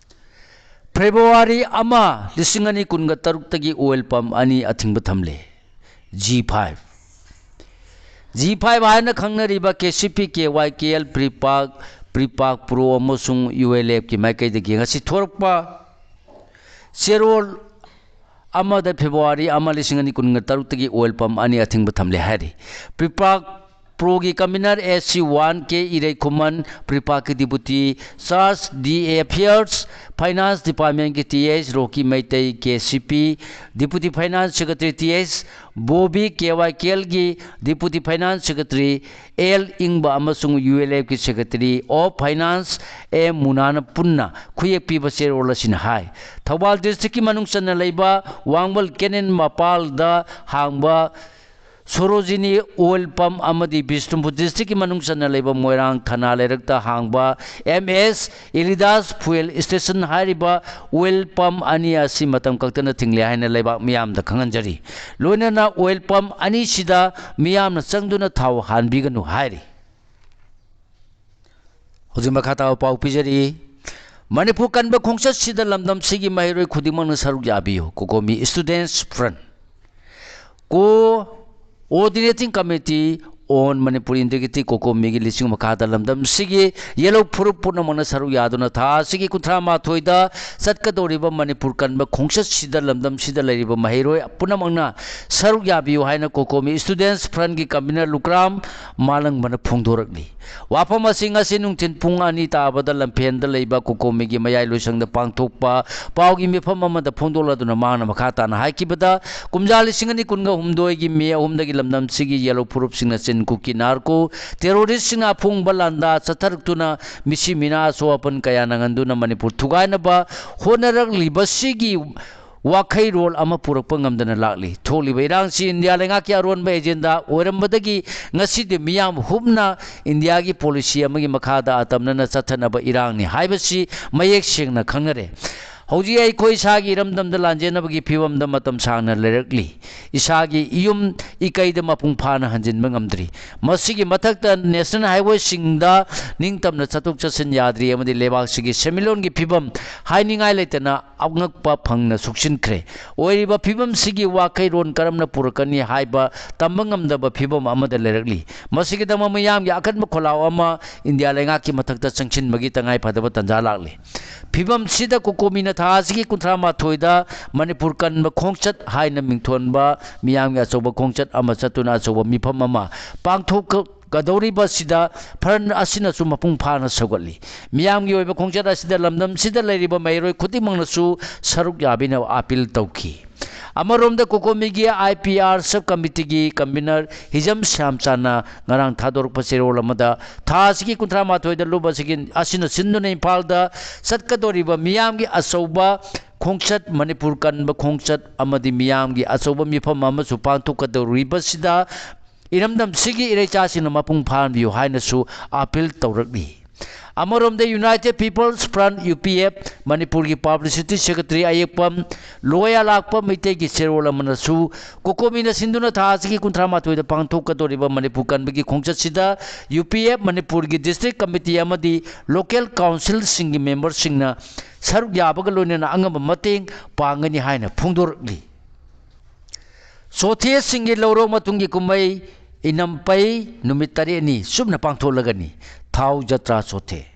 February ꯑꯃ, ꯂꯤꯁꯤꯡ ꯑꯅꯤ ꯀꯨꯟꯒ ꯇꯔꯨꯛꯇꯒꯤ oil pump ꯑꯅꯤ ꯑꯊꯤꯡꯕ ꯊꯝꯂꯦ꯫ G five, G five ꯍꯥꯏꯅ ꯈꯪꯅꯔꯤꯕ K C P, K Y K L, PREPAK, PREPAK Pro ꯑꯃꯁꯨꯡ U L F ꯀꯤ ꯃꯥꯏꯀꯩꯗꯒꯤ ꯉꯁꯤ ꯊꯣꯔꯛꯄ ꯆꯦꯔꯣꯜ ꯑꯃꯗ February ꯑꯃ, ꯂꯤꯁꯤꯡ ꯑꯅꯤ ꯀꯨꯟꯒ ꯇꯔꯨꯛꯇꯒꯤ oil pump ꯑꯅꯤ ꯑꯊꯤꯡꯕ ꯊꯝꯂꯦ ꯍꯥꯏꯔꯤ꯫ PREPAK ꯄ꯭ꯔꯣꯒꯤ convener S C one K Irengkhuman, ꯄ꯭ꯔꯤꯄꯥꯛꯀꯤ deputy charge D A affairs, finance ꯗꯤꯄꯥꯔꯠꯃꯦꯟꯒꯤ T S Roki Meitei, K C P, deputy finance secretary T S Bobi, K Y K ꯑꯦꯜꯒꯤ ꯗꯤꯄꯨꯇꯤ ꯐꯥꯏꯅꯥꯟꯁ ꯁꯦꯀ꯭ꯔꯦꯇꯔꯤ ꯑꯦꯜ ꯏꯪꯕ ꯑꯃꯁꯨꯡ U L ꯑꯦꯐꯀꯤ secretary of finance A ꯃꯨꯅꯥꯅ ꯄꯨꯟꯅ ꯈꯨꯌꯦꯛ ꯄꯤꯕ ꯆꯦꯔꯣꯜ ꯑꯁꯤꯅ ꯍꯥꯏ꯫ ꯊꯧꯕꯥꯜ ꯗꯤꯁꯇ꯭ꯔꯤꯛꯀꯤ ꯃꯅꯨꯡ ꯆꯟꯅ ꯂꯩꯕ ꯋꯥꯡꯕꯜ ꯀꯦꯅꯦꯜ ꯃꯄꯥꯜꯗ ꯍꯥꯡꯕ ꯁꯣꯔꯣꯖꯤꯅꯤ ꯑꯣꯏꯜ ꯄꯝ ꯑꯃꯗꯤ ꯕꯤꯁꯅꯨꯄꯨꯔ ꯗꯤꯁꯇ꯭ꯔꯤꯛꯀꯤ ꯃꯅꯨꯡ ꯆꯟꯅ ꯂꯩꯕ ꯃꯣꯏꯔꯥꯡ ꯊꯅꯥ ꯂꯩꯔꯛꯇ ꯍꯥꯡꯕ ꯑꯦꯝ ꯑꯦꯁ ꯏꯂꯤꯗꯥꯁ ꯐꯨꯌꯦꯜ ꯁ꯭ꯇꯦꯁꯟ ꯍꯥꯏꯔꯤꯕ ꯑꯣꯏꯜ ꯄꯝ ꯑꯅꯤ ꯑꯁꯤ ꯃꯇꯝ ꯀꯛꯇꯅ ꯊꯤꯡꯂꯦ ꯍꯥꯏꯅ ꯂꯩꯕꯥꯛ ꯃꯤꯌꯥꯝꯗ ꯈꯪꯍꯟꯖꯔꯤ꯫ ꯂꯣꯏꯅꯅ ꯑꯣꯏꯜ ꯄꯝ ꯑꯅꯤꯁꯤꯗ ꯃꯤꯌꯥꯝꯅ ꯆꯪꯗꯨꯅ ꯊꯥꯎ ꯍꯥꯟꯕꯤꯒꯅꯨ ꯍꯥꯏꯔꯤ꯫ ꯍꯧꯖꯤꯛ ꯃꯈꯥ ꯇꯥꯕ ꯄꯥꯎ ꯄꯤꯖꯔꯤ꯫ ꯃꯅꯤꯄꯨꯔ ꯀꯟꯕ ꯈꯣꯡꯆꯠꯁꯤꯗ ꯂꯝꯗꯝꯁꯤꯒꯤ ꯃꯍꯩꯔꯣꯏ ꯈꯨꯗꯤꯡꯃꯛꯅ ꯁꯔꯨꯛ ꯌꯥꯕꯤꯌꯨ꯫ ꯀꯣꯀꯣꯃꯤ Students Front, Coordinating Committee on Manipur Integrity, ꯀꯣꯀꯣꯃꯤꯒꯤ ꯂꯤꯁꯤꯡ ꯃꯈꯥꯗ ꯂꯝꯗꯝꯁꯤꯒꯤ ꯌꯦꯜꯍꯧ ꯐꯨꯔꯨꯞ ꯄꯨꯝꯅꯃꯛꯅ ꯁꯔꯨꯛ ꯌꯥꯗꯨꯅ ꯊꯥ ꯑꯁꯤꯒꯤ ꯀꯨꯟꯊ꯭ꯔꯥ ꯃꯥꯊꯣꯏꯗ ꯆꯠꯀꯗꯧꯔꯤꯕ ꯃꯅꯤꯄꯨꯔ ꯀꯟꯕ ꯈꯣꯡꯆꯠꯁꯤꯗ ꯂꯝꯗꯝꯁꯤꯗ ꯂꯩꯔꯤꯕ ꯃꯍꯩꯔꯣꯏ ꯄꯨꯝꯅꯃꯛꯅ ꯁꯔꯨꯛ ꯌꯥꯕꯤꯌꯨ ꯍꯥꯏꯅ ꯀꯣꯀꯣꯃꯤ Students Frontꯀꯤ ꯀꯟꯚꯤꯅꯔ ꯂꯨꯀ꯭ꯔꯥꯝ ꯃꯥꯂꯪꯕꯅ ꯐꯣꯡꯗꯣꯔꯛꯂꯤ꯫ ꯋꯥꯐꯝ ꯑꯁꯤ ꯉꯁꯤ ꯅꯨꯡꯊꯤꯜ ꯄꯨꯡ ꯑꯅꯤ ꯇꯥꯕꯗ ꯂꯝꯐꯦꯜꯗ ꯂꯩꯕ ꯀꯣꯀꯣꯃꯤꯒꯤ ꯃꯌꯥꯏ ꯂꯣꯏꯁꯪꯗ ꯄꯥꯡꯊꯣꯛꯄ ꯄꯥꯎꯒꯤ ꯃꯤꯐꯝ ꯑꯃꯗ ꯐꯣꯡꯗꯣꯛꯂꯗꯨꯅ ꯃꯍꯥꯛꯅ ꯃꯈꯥ ꯇꯥꯅ ꯍꯥꯏꯈꯤꯕꯗ, ꯀꯨꯝꯖꯥ ꯂꯤꯁꯤꯡ ꯑꯅꯤ ꯀꯨꯟꯒ ꯍꯨꯝꯗꯣꯏꯒꯤ ꯃꯦ ꯑꯍꯨꯝꯗꯒꯤ ꯂꯝꯗꯝꯁꯤꯒꯤ ꯌꯦꯜꯍꯧ ꯐꯨꯔꯨꯞꯁꯤꯡꯅ ꯆꯤꯟ ꯀꯨꯀꯤ ꯅꯥꯔꯀꯣ ꯇꯦꯔꯣꯔꯤꯁꯁꯤꯡꯅ ꯑꯐꯣꯡꯕ ꯂꯥꯟꯗꯥ ꯆꯠꯊꯔꯛꯇꯨꯅ ꯃꯤꯁꯤ ꯃꯤꯅꯥ ꯑꯁꯣꯛ ꯑꯄꯟ ꯀꯌꯥ ꯅꯪꯍꯟꯗꯨꯅ ꯃꯅꯤꯄꯨꯔ ꯊꯨꯒꯥꯏꯅꯕ ꯍꯣꯠꯅꯔꯛꯂꯤꯕꯁꯤꯒꯤ ꯋꯥꯈꯩꯔꯣꯜ ꯑꯃ ꯄꯨꯔꯛꯄ ꯉꯝꯗꯅ ꯂꯥꯛꯂꯤ꯫ ꯊꯣꯛꯂꯤꯕ ꯏꯔꯥꯡꯁꯤ ꯏꯟꯗꯤꯌꯥ ꯂꯩꯉꯥꯛꯀꯤ ꯑꯔꯣꯟꯕ ꯑꯦꯖꯦꯟꯗꯥ ꯑꯣꯏꯔꯝꯕꯗꯒꯤ ꯉꯁꯤꯗꯤ ꯃꯤꯌꯥꯝ ꯍꯨꯞꯅ ꯏꯟꯗꯤꯌꯥꯒꯤ ꯄꯣꯂꯤꯁꯤ ꯑꯃꯒꯤ ꯃꯈꯥꯗ ꯑꯇꯝꯅꯅ ꯆꯠꯊꯅꯕ ꯏꯔꯥꯡꯅꯤ ꯍꯥꯏꯕꯁꯤ ꯃꯌꯦꯛ ꯁꯦꯡꯅ ꯈꯪꯅꯔꯦ꯫ ꯍꯧꯖꯤꯛ ꯑꯩꯈꯣꯏ ꯏꯁꯥꯒꯤ ꯏꯔꯝꯗꯝꯗ ꯂꯥꯟꯖꯦꯟꯅꯕꯒꯤ ꯐꯤꯕꯝꯗ ꯃꯇꯝ ꯁꯥꯡꯅ ꯂꯩꯔꯛꯂꯤ꯫ ꯏꯁꯥꯒꯤ ꯏꯌꯨꯝ ꯏꯀꯩꯗ ꯃꯄꯨꯡ ꯐꯥꯅ ꯍꯟꯖꯤꯟꯕ ꯉꯝꯗ꯭ꯔꯤ꯫ ꯃꯁꯤꯒꯤ ꯃꯊꯛꯇ ꯅꯦꯁꯅꯦꯜ ꯍꯥꯏꯋꯦꯁꯤꯡꯗ ꯅꯤꯡꯇꯝꯅ ꯆꯠꯊꯣꯛ ꯆꯠꯁꯤꯟ ꯌꯥꯗ꯭ꯔꯤ ꯑꯃꯗꯤ ꯂꯩꯕꯥꯛꯁꯤꯒꯤ ꯁꯦꯟꯃꯤꯠꯂꯣꯟꯒꯤ ꯐꯤꯕꯝ ꯍꯥꯏꯅꯤꯡꯉꯥꯏ ꯂꯩꯇꯅ ꯑꯉꯛꯄ ꯐꯪꯅ ꯁꯣꯛꯆꯤꯟꯈ꯭ꯔꯦ꯫ ꯑꯣꯏꯔꯤꯕ ꯐꯤꯕꯝꯁꯤꯒꯤ ꯋꯥꯈꯩꯔꯣꯟ ꯀꯔꯝꯅ ꯄꯨꯔꯛꯀꯅꯤ ꯍꯥꯏꯕ ꯇꯝꯕ ꯉꯝꯗꯕ ꯐꯤꯕꯝ ꯑꯃꯗ ꯂꯩꯔꯛꯂꯤ꯫ ꯃꯁꯤꯒꯤꯗꯃꯛ ꯃꯤꯌꯥꯝꯒꯤ ꯑꯀꯟꯕ ꯈꯣꯜꯂꯥꯎ ꯑꯃ ꯏꯟꯗꯤꯌꯥ ꯂꯩꯉꯥꯛꯀꯤ ꯃꯊꯛꯇ ꯆꯪꯁꯤꯟꯕꯒꯤ ꯇꯉꯥꯏ ꯐꯗꯕ ꯇꯥꯟꯖꯥ ꯂꯥꯛꯂꯤ꯫ ꯐꯤꯕꯝꯁꯤꯗ ꯀꯣꯀꯣꯃꯤꯅ ꯊꯥ ꯑꯁꯤꯒꯤ ꯀꯨꯟꯊ꯭ꯔꯥ ꯃꯥꯊꯣꯏꯗ ꯃꯅꯤꯄꯨꯔ ꯀꯟꯕ ꯈꯣꯡꯆꯠ ꯍꯥꯏꯅ ꯃꯤꯡꯊꯣꯟꯕ ꯃꯤꯌꯥꯝꯒꯤ ꯑꯆꯧꯕ ꯈꯣꯡꯆꯠ ꯑꯃ ꯆꯠꯇꯨꯅ ꯑꯆꯧꯕ ꯃꯤꯐꯝ ꯑꯃ ꯄꯥꯡꯊꯣꯛꯀꯗꯧꯔꯤꯕꯁꯤꯗ ꯐ꯭ꯔꯟ ꯑꯁꯤꯅꯁꯨ ꯃꯄꯨꯡ ꯐꯥꯅ ꯁꯧꯒꯠꯂꯤ꯫ ꯃꯤꯌꯥꯝꯒꯤ ꯑꯣꯏꯕ ꯈꯣꯡꯆꯠ ꯑꯁꯤꯗ ꯂꯝꯗꯝꯁꯤꯗ ꯂꯩꯔꯤꯕ ꯃꯍꯩꯔꯣꯏ ꯈꯨꯗꯤꯡꯃꯛꯅꯁꯨ ꯁꯔꯨꯛ ꯌꯥꯕꯤꯅꯕ ꯑꯥꯄꯤꯜ ꯇꯧꯈꯤ꯫ ꯑꯃꯔꯣꯝꯗ ꯀꯣꯀꯣꯃꯤꯒꯤ ꯑꯥꯏ ꯄꯤ ꯑꯥꯔ ꯁꯕ ꯀꯃꯤꯇꯤꯒꯤ ꯀꯟꯚꯤꯅꯔ ꯍꯤꯖꯝ ꯁ꯭ꯌꯥꯝꯆꯥꯟꯅ ꯉꯔꯥꯡ ꯊꯥꯗꯣꯔꯛꯄ ꯆꯦꯔꯣꯜ ꯑꯃꯗ ꯊꯥ ꯑꯁꯤꯒꯤ ꯀꯨꯟꯊ꯭ꯔꯥ ꯃꯥꯊꯣꯏꯗ ꯂꯨꯞ ꯑꯁꯤꯒꯤ ꯑꯁꯤꯅ ꯁꯤꯟꯗꯨꯅ ꯏꯝꯐꯥꯜꯗ ꯆꯠꯀꯗꯧꯔꯤꯕ ꯃꯤꯌꯥꯝꯒꯤ ꯑꯆꯧꯕ ꯈꯣꯡꯆꯠ, ꯃꯅꯤꯄꯨꯔ ꯀꯟꯕ ꯈꯣꯡꯆꯠ ꯑꯃꯗꯤ ꯃꯤꯌꯥꯝꯒꯤ ꯑꯆꯧꯕ ꯃꯤꯐꯝ ꯑꯃꯁꯨ ꯄꯥꯡꯊꯣꯛꯀꯗꯧꯔꯤꯕꯁꯤꯗ ꯏꯔꯝꯗꯝꯁꯤꯒꯤ ꯏꯔꯩꯆꯥꯁꯤꯡꯅ ꯃꯄꯨꯡ ꯐꯥꯍꯟꯕꯤꯌꯨ ꯍꯥꯏꯅꯁꯨ ꯑꯥꯄꯤꯜ ꯇꯧꯔꯛꯂꯤ꯫ ꯑꯃꯔꯣꯝꯗ United People's Front, U P F, ꯃꯅꯤꯄꯨꯔꯒꯤ ꯄꯕ꯭ꯂꯤꯁꯤꯇꯤ ꯁꯦꯀ꯭ꯔꯦꯇꯔꯤ ꯑꯌꯦꯛꯄꯝ ꯂꯣꯌꯥ ꯂꯥꯛꯄ ꯃꯩꯇꯩꯒꯤ ꯆꯦꯔꯣꯜ ꯑꯃꯅꯁꯨ ꯀꯣꯀꯣꯃꯤꯅ ꯁꯤꯟꯗꯨꯅ ꯊꯥ ꯑꯁꯤꯒꯤ ꯀꯨꯟꯊ꯭ꯔꯥ ꯃꯥꯊꯣꯏꯗ ꯄꯥꯡꯊꯣꯛꯀꯗꯧꯔꯤꯕ ꯃꯅꯤꯄꯨꯔ ꯀꯟꯕꯒꯤ ꯈꯣꯡꯆꯠꯁꯤꯗ ꯌꯨ ꯄꯤ ꯑꯦꯐ ꯃꯅꯤꯄꯨꯔꯒꯤ ꯗꯤꯁꯇ꯭ꯔꯤꯛ ꯀꯃꯤꯇꯤ ꯑꯃꯗꯤ ꯂꯣꯀꯦꯜ ꯀꯥꯎꯟꯁꯤꯜꯁꯤꯡꯒꯤ ꯃꯦꯝꯕꯔꯁꯤꯡꯅ ꯁꯔꯨꯛ ꯌꯥꯕꯒ ꯂꯣꯏꯅꯅ ꯑꯉꯝꯕ ꯃꯇꯦꯡ ꯄꯥꯡꯒꯅꯤ ꯍꯥꯏꯅ ꯐꯣꯡꯗꯣꯔꯛꯂꯤ꯫ ꯆꯣꯊꯦꯁꯤꯡꯒꯤ ꯂꯧꯔꯣꯛ ꯃꯇꯨꯡꯒꯤ ꯀꯨꯝꯍꯩ ꯏꯅꯝꯄꯩ ꯅꯨꯃꯤꯠ ꯇꯔꯦꯠꯅꯤ ꯆꯨꯞꯅ ꯄꯥꯡꯊꯣꯛꯂꯒꯅꯤ꯫ ꯊꯥꯎ ꯖꯇ꯭ꯔꯥ ꯆꯣꯊꯦ꯫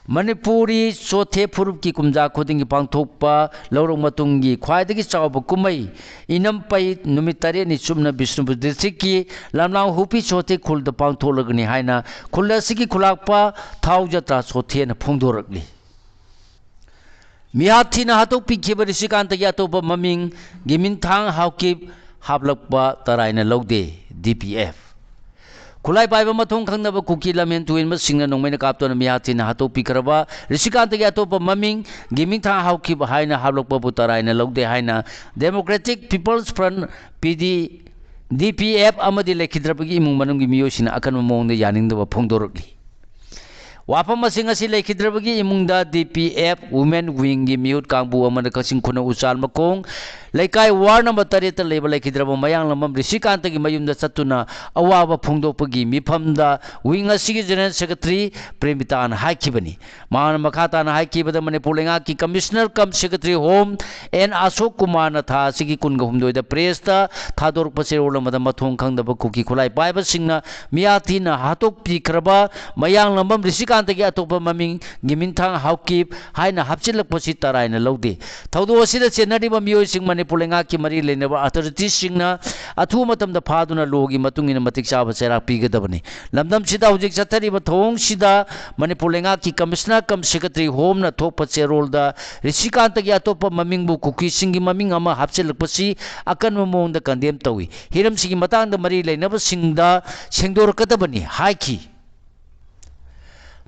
ꯃꯅꯤꯄꯨꯔꯤ ꯆꯣꯊꯦ ꯐꯨꯔꯨꯞꯀꯤ ꯀꯨꯝꯖꯥ ꯈꯨꯗꯤꯡꯒꯤ ꯄꯥꯡꯊꯣꯛꯄ ꯂꯧꯔꯣꯛ ꯃꯇꯨꯡꯒꯤ ꯈ꯭ꯋꯥꯏꯗꯒꯤ ꯆꯥꯎꯕ ꯀꯨꯝꯍꯩ ꯏꯅꯝꯄꯩ ꯅꯨꯃꯤꯠ ꯇꯔꯦꯠꯅꯤ ꯆꯨꯞꯅ ꯕꯤꯁꯅꯨꯄꯨꯔ ꯗꯤꯁꯇ꯭ꯔꯤꯛꯀꯤ ꯂꯝꯂꯥꯡ ꯍꯨꯄꯤ ꯆꯣꯊꯦ ꯈꯨꯜꯗ ꯄꯥꯡꯊꯣꯛꯂꯒꯅꯤ ꯍꯥꯏꯅ ꯈꯨꯜ ꯑꯁꯤꯒꯤ ꯈꯨꯂꯥꯛꯄ ꯊꯥꯎ ꯖꯇ꯭ꯔꯥ ꯆꯣꯊꯦꯅ ꯐꯣꯡꯗꯣꯔꯛꯂꯤ꯫ ꯃꯤꯍꯥꯠ ꯊꯤꯅ ꯍꯥꯠꯇꯣꯛꯄꯤꯈꯤꯕ ꯔꯤꯁꯤꯀꯥꯟꯇꯒꯤ ꯑꯇꯣꯞꯄ ꯃꯃꯤꯡ ꯒꯤꯃꯤꯟꯊꯥꯡ ꯍꯥꯎꯀꯤꯞ ꯍꯥꯞꯂꯛꯄ ꯇꯔꯥꯏꯅ ꯂꯧꯗꯦ, ꯗꯤ ꯄꯤ ꯑꯦꯐ꯫ ꯈꯨꯠꯂꯥꯏ ꯄꯥꯏꯕ ꯃꯊꯣꯡ ꯈꯪꯗꯕ ꯀꯨꯀꯤ ꯂꯝꯍꯦꯟ ꯇꯨꯍꯦꯟꯕꯁꯤꯡꯅ ꯅꯣꯡꯃꯩꯅ ꯀꯥꯞꯇꯨꯅ ꯃꯤꯍꯥꯠ ꯊꯤꯅ ꯍꯥꯠꯇꯣꯛꯄꯤꯈ꯭ꯔꯕ ꯔꯤꯁꯤꯀꯥꯟꯇꯒꯤ ꯑꯇꯣꯞꯄ ꯃꯃꯤꯡ ꯒꯤꯃꯤꯟꯊꯥꯡ ꯍꯥꯎꯀꯤꯞ ꯍꯥꯏꯅ ꯍꯥꯞꯂꯛꯄꯕꯨ ꯇꯔꯥꯏꯅ ꯂꯧꯗꯦ ꯍꯥꯏꯅ Democratic People's Front, ꯄꯤ ꯗꯤ, ꯗꯤ ꯄꯤ ꯑꯦꯐ ꯑꯃꯗꯤ ꯂꯩꯈꯤꯗ꯭ꯔꯕꯒꯤ ꯏꯃꯨꯡ ꯃꯅꯨꯡꯒꯤ ꯃꯤꯑꯣꯏꯁꯤꯡꯅ ꯑꯀꯟꯕ ꯃꯑꯣꯡꯗ ꯌꯥꯅꯤꯡꯗꯕ ꯐꯣꯡꯗꯣꯔꯛꯂꯤ꯫ ꯋꯥꯐꯝ ꯑꯁꯤꯡ ꯑꯁꯤ ꯂꯩꯈꯤꯗ꯭ꯔꯕꯒꯤ ꯏꯃꯨꯡꯗ ꯗꯤ ꯄꯤ ꯑꯦꯐ Women Wingꯒꯤ ꯃꯤꯍꯨꯠ ꯀꯥꯡꯕꯨ ꯑꯃꯅ ꯀꯛꯆꯤꯡ ꯈꯨꯅꯧ ꯎꯆꯥꯜ ꯃꯈꯣꯡ ꯂꯩꯀꯥꯏ ꯋꯥꯔꯗ ꯅꯝꯕꯔ ꯇꯔꯦꯠꯇ ꯂꯩꯕ ꯂꯩꯈꯤꯗ꯭ꯔꯕ ꯃꯌꯥꯡꯂꯝꯕꯝ ꯔꯤꯁꯤꯀꯥꯟꯇꯒꯤ ꯃꯌꯨꯝꯗ ꯆꯠꯇꯨꯅ ꯑꯋꯥꯕ ꯐꯣꯡꯗꯣꯛꯄꯒꯤ ꯃꯤꯐꯝꯗ wing ꯑꯁꯤꯒꯤ ꯖꯦꯅꯔꯦꯜ ꯁꯦꯀ꯭ꯔꯦꯇꯔꯤ ꯄ꯭ꯔꯦꯃꯤꯇꯥꯅ ꯍꯥꯏꯈꯤꯕꯅꯤ꯫ ꯃꯍꯥꯛꯅ ꯃꯈꯥ ꯇꯥꯅ ꯍꯥꯏꯈꯤꯕꯗ, ꯃꯅꯤꯄꯨꯔ ꯂꯩꯉꯥꯛꯀꯤ commissioner cum secretary home N Ashok ꯀꯨꯃꯥꯔꯅ ꯊꯥ ꯑꯁꯤꯒꯤ ꯀꯨꯟꯒ ꯍꯨꯝꯗꯣꯏꯗ ꯄ꯭ꯔꯦꯁꯇ ꯊꯥꯗꯣꯔꯛꯄ ꯆꯦꯔꯣꯜ ꯑꯃꯗ ꯃꯊꯣꯡ ꯈꯪꯗꯕ ꯀꯨꯀꯤ ꯈꯨꯠꯂꯥꯏ ꯄꯥꯏꯕꯁꯤꯡꯅ ꯃꯤꯌꯥꯊꯤꯅ ꯍꯥꯠꯇꯣꯛꯄꯤꯈ꯭ꯔꯕ ꯃꯌꯥꯡꯂꯝꯕꯝ ꯔꯤꯁꯤꯀꯥꯟꯇꯒꯤ ꯑꯇꯣꯞꯄ ꯃꯃꯤꯡ ꯒꯤꯃꯤꯟꯊꯥꯡ ꯍꯥꯎꯀꯤꯞ ꯍꯥꯏꯅ ꯍꯥꯞꯆꯤꯜꯂꯛꯄꯁꯤ ꯇꯔꯥꯏꯅ ꯂꯧꯗꯦ꯫ ꯊꯧꯗꯣꯛ ꯑꯁꯤꯗ ꯆꯦꯟꯅꯔꯤꯕ ꯃꯤꯑꯣꯏꯁꯤꯡ ꯃꯅꯤꯄꯨꯔ ꯂꯩꯉꯥꯛꯀꯤ ꯃꯔꯤ ꯂꯩꯅꯕ ꯑꯣꯊꯣꯔꯤꯇꯤꯁꯤꯡꯅ ꯑꯊꯨꯕ ꯃꯇꯝꯗ ꯐꯥꯗꯨꯅ ꯂꯣꯒꯤ ꯃꯇꯨꯡ ꯏꯟꯅ ꯃꯇꯤꯛ ꯆꯥꯕ ꯆꯩꯔꯥꯛ ꯄꯤꯒꯗꯕꯅꯤ꯫ ꯂꯝꯗꯝꯁꯤꯗ ꯍꯧꯖꯤꯛ ꯆꯠꯊꯔꯤꯕ ꯊꯧꯑꯣꯡꯁꯤꯗ ꯃꯅꯤꯄꯨꯔ ꯂꯩꯉꯥꯛꯀꯤ ꯀꯃꯤꯁꯅꯔ ꯀꯝ ꯁꯦꯀ꯭ꯔꯦꯇꯔꯤ ꯍꯣꯝꯅ ꯊꯣꯛꯄ ꯆꯦꯔꯣꯜꯗ ꯔꯤꯁꯤꯀꯥꯟꯇꯒꯤ ꯑꯇꯣꯞꯄ ꯃꯃꯤꯡꯕꯨ ꯀꯨꯀꯤꯁꯤꯡꯒꯤ ꯃꯃꯤꯡ ꯑꯃ ꯍꯥꯞꯆꯤꯜꯂꯛꯄꯁꯤ ꯑꯀꯟꯕ ꯃꯑꯣꯡꯗ ꯀꯟꯗꯦꯝ ꯇꯧꯏ꯫ ꯍꯤꯔꯝꯁꯤꯒꯤ ꯃꯇꯥꯡꯗ ꯃꯔꯤ ꯂꯩꯅꯕꯁꯤꯡꯗ ꯁꯦꯡꯗꯣꯔꯛꯀꯗꯕꯅꯤ ꯍꯥꯏꯈꯤ꯫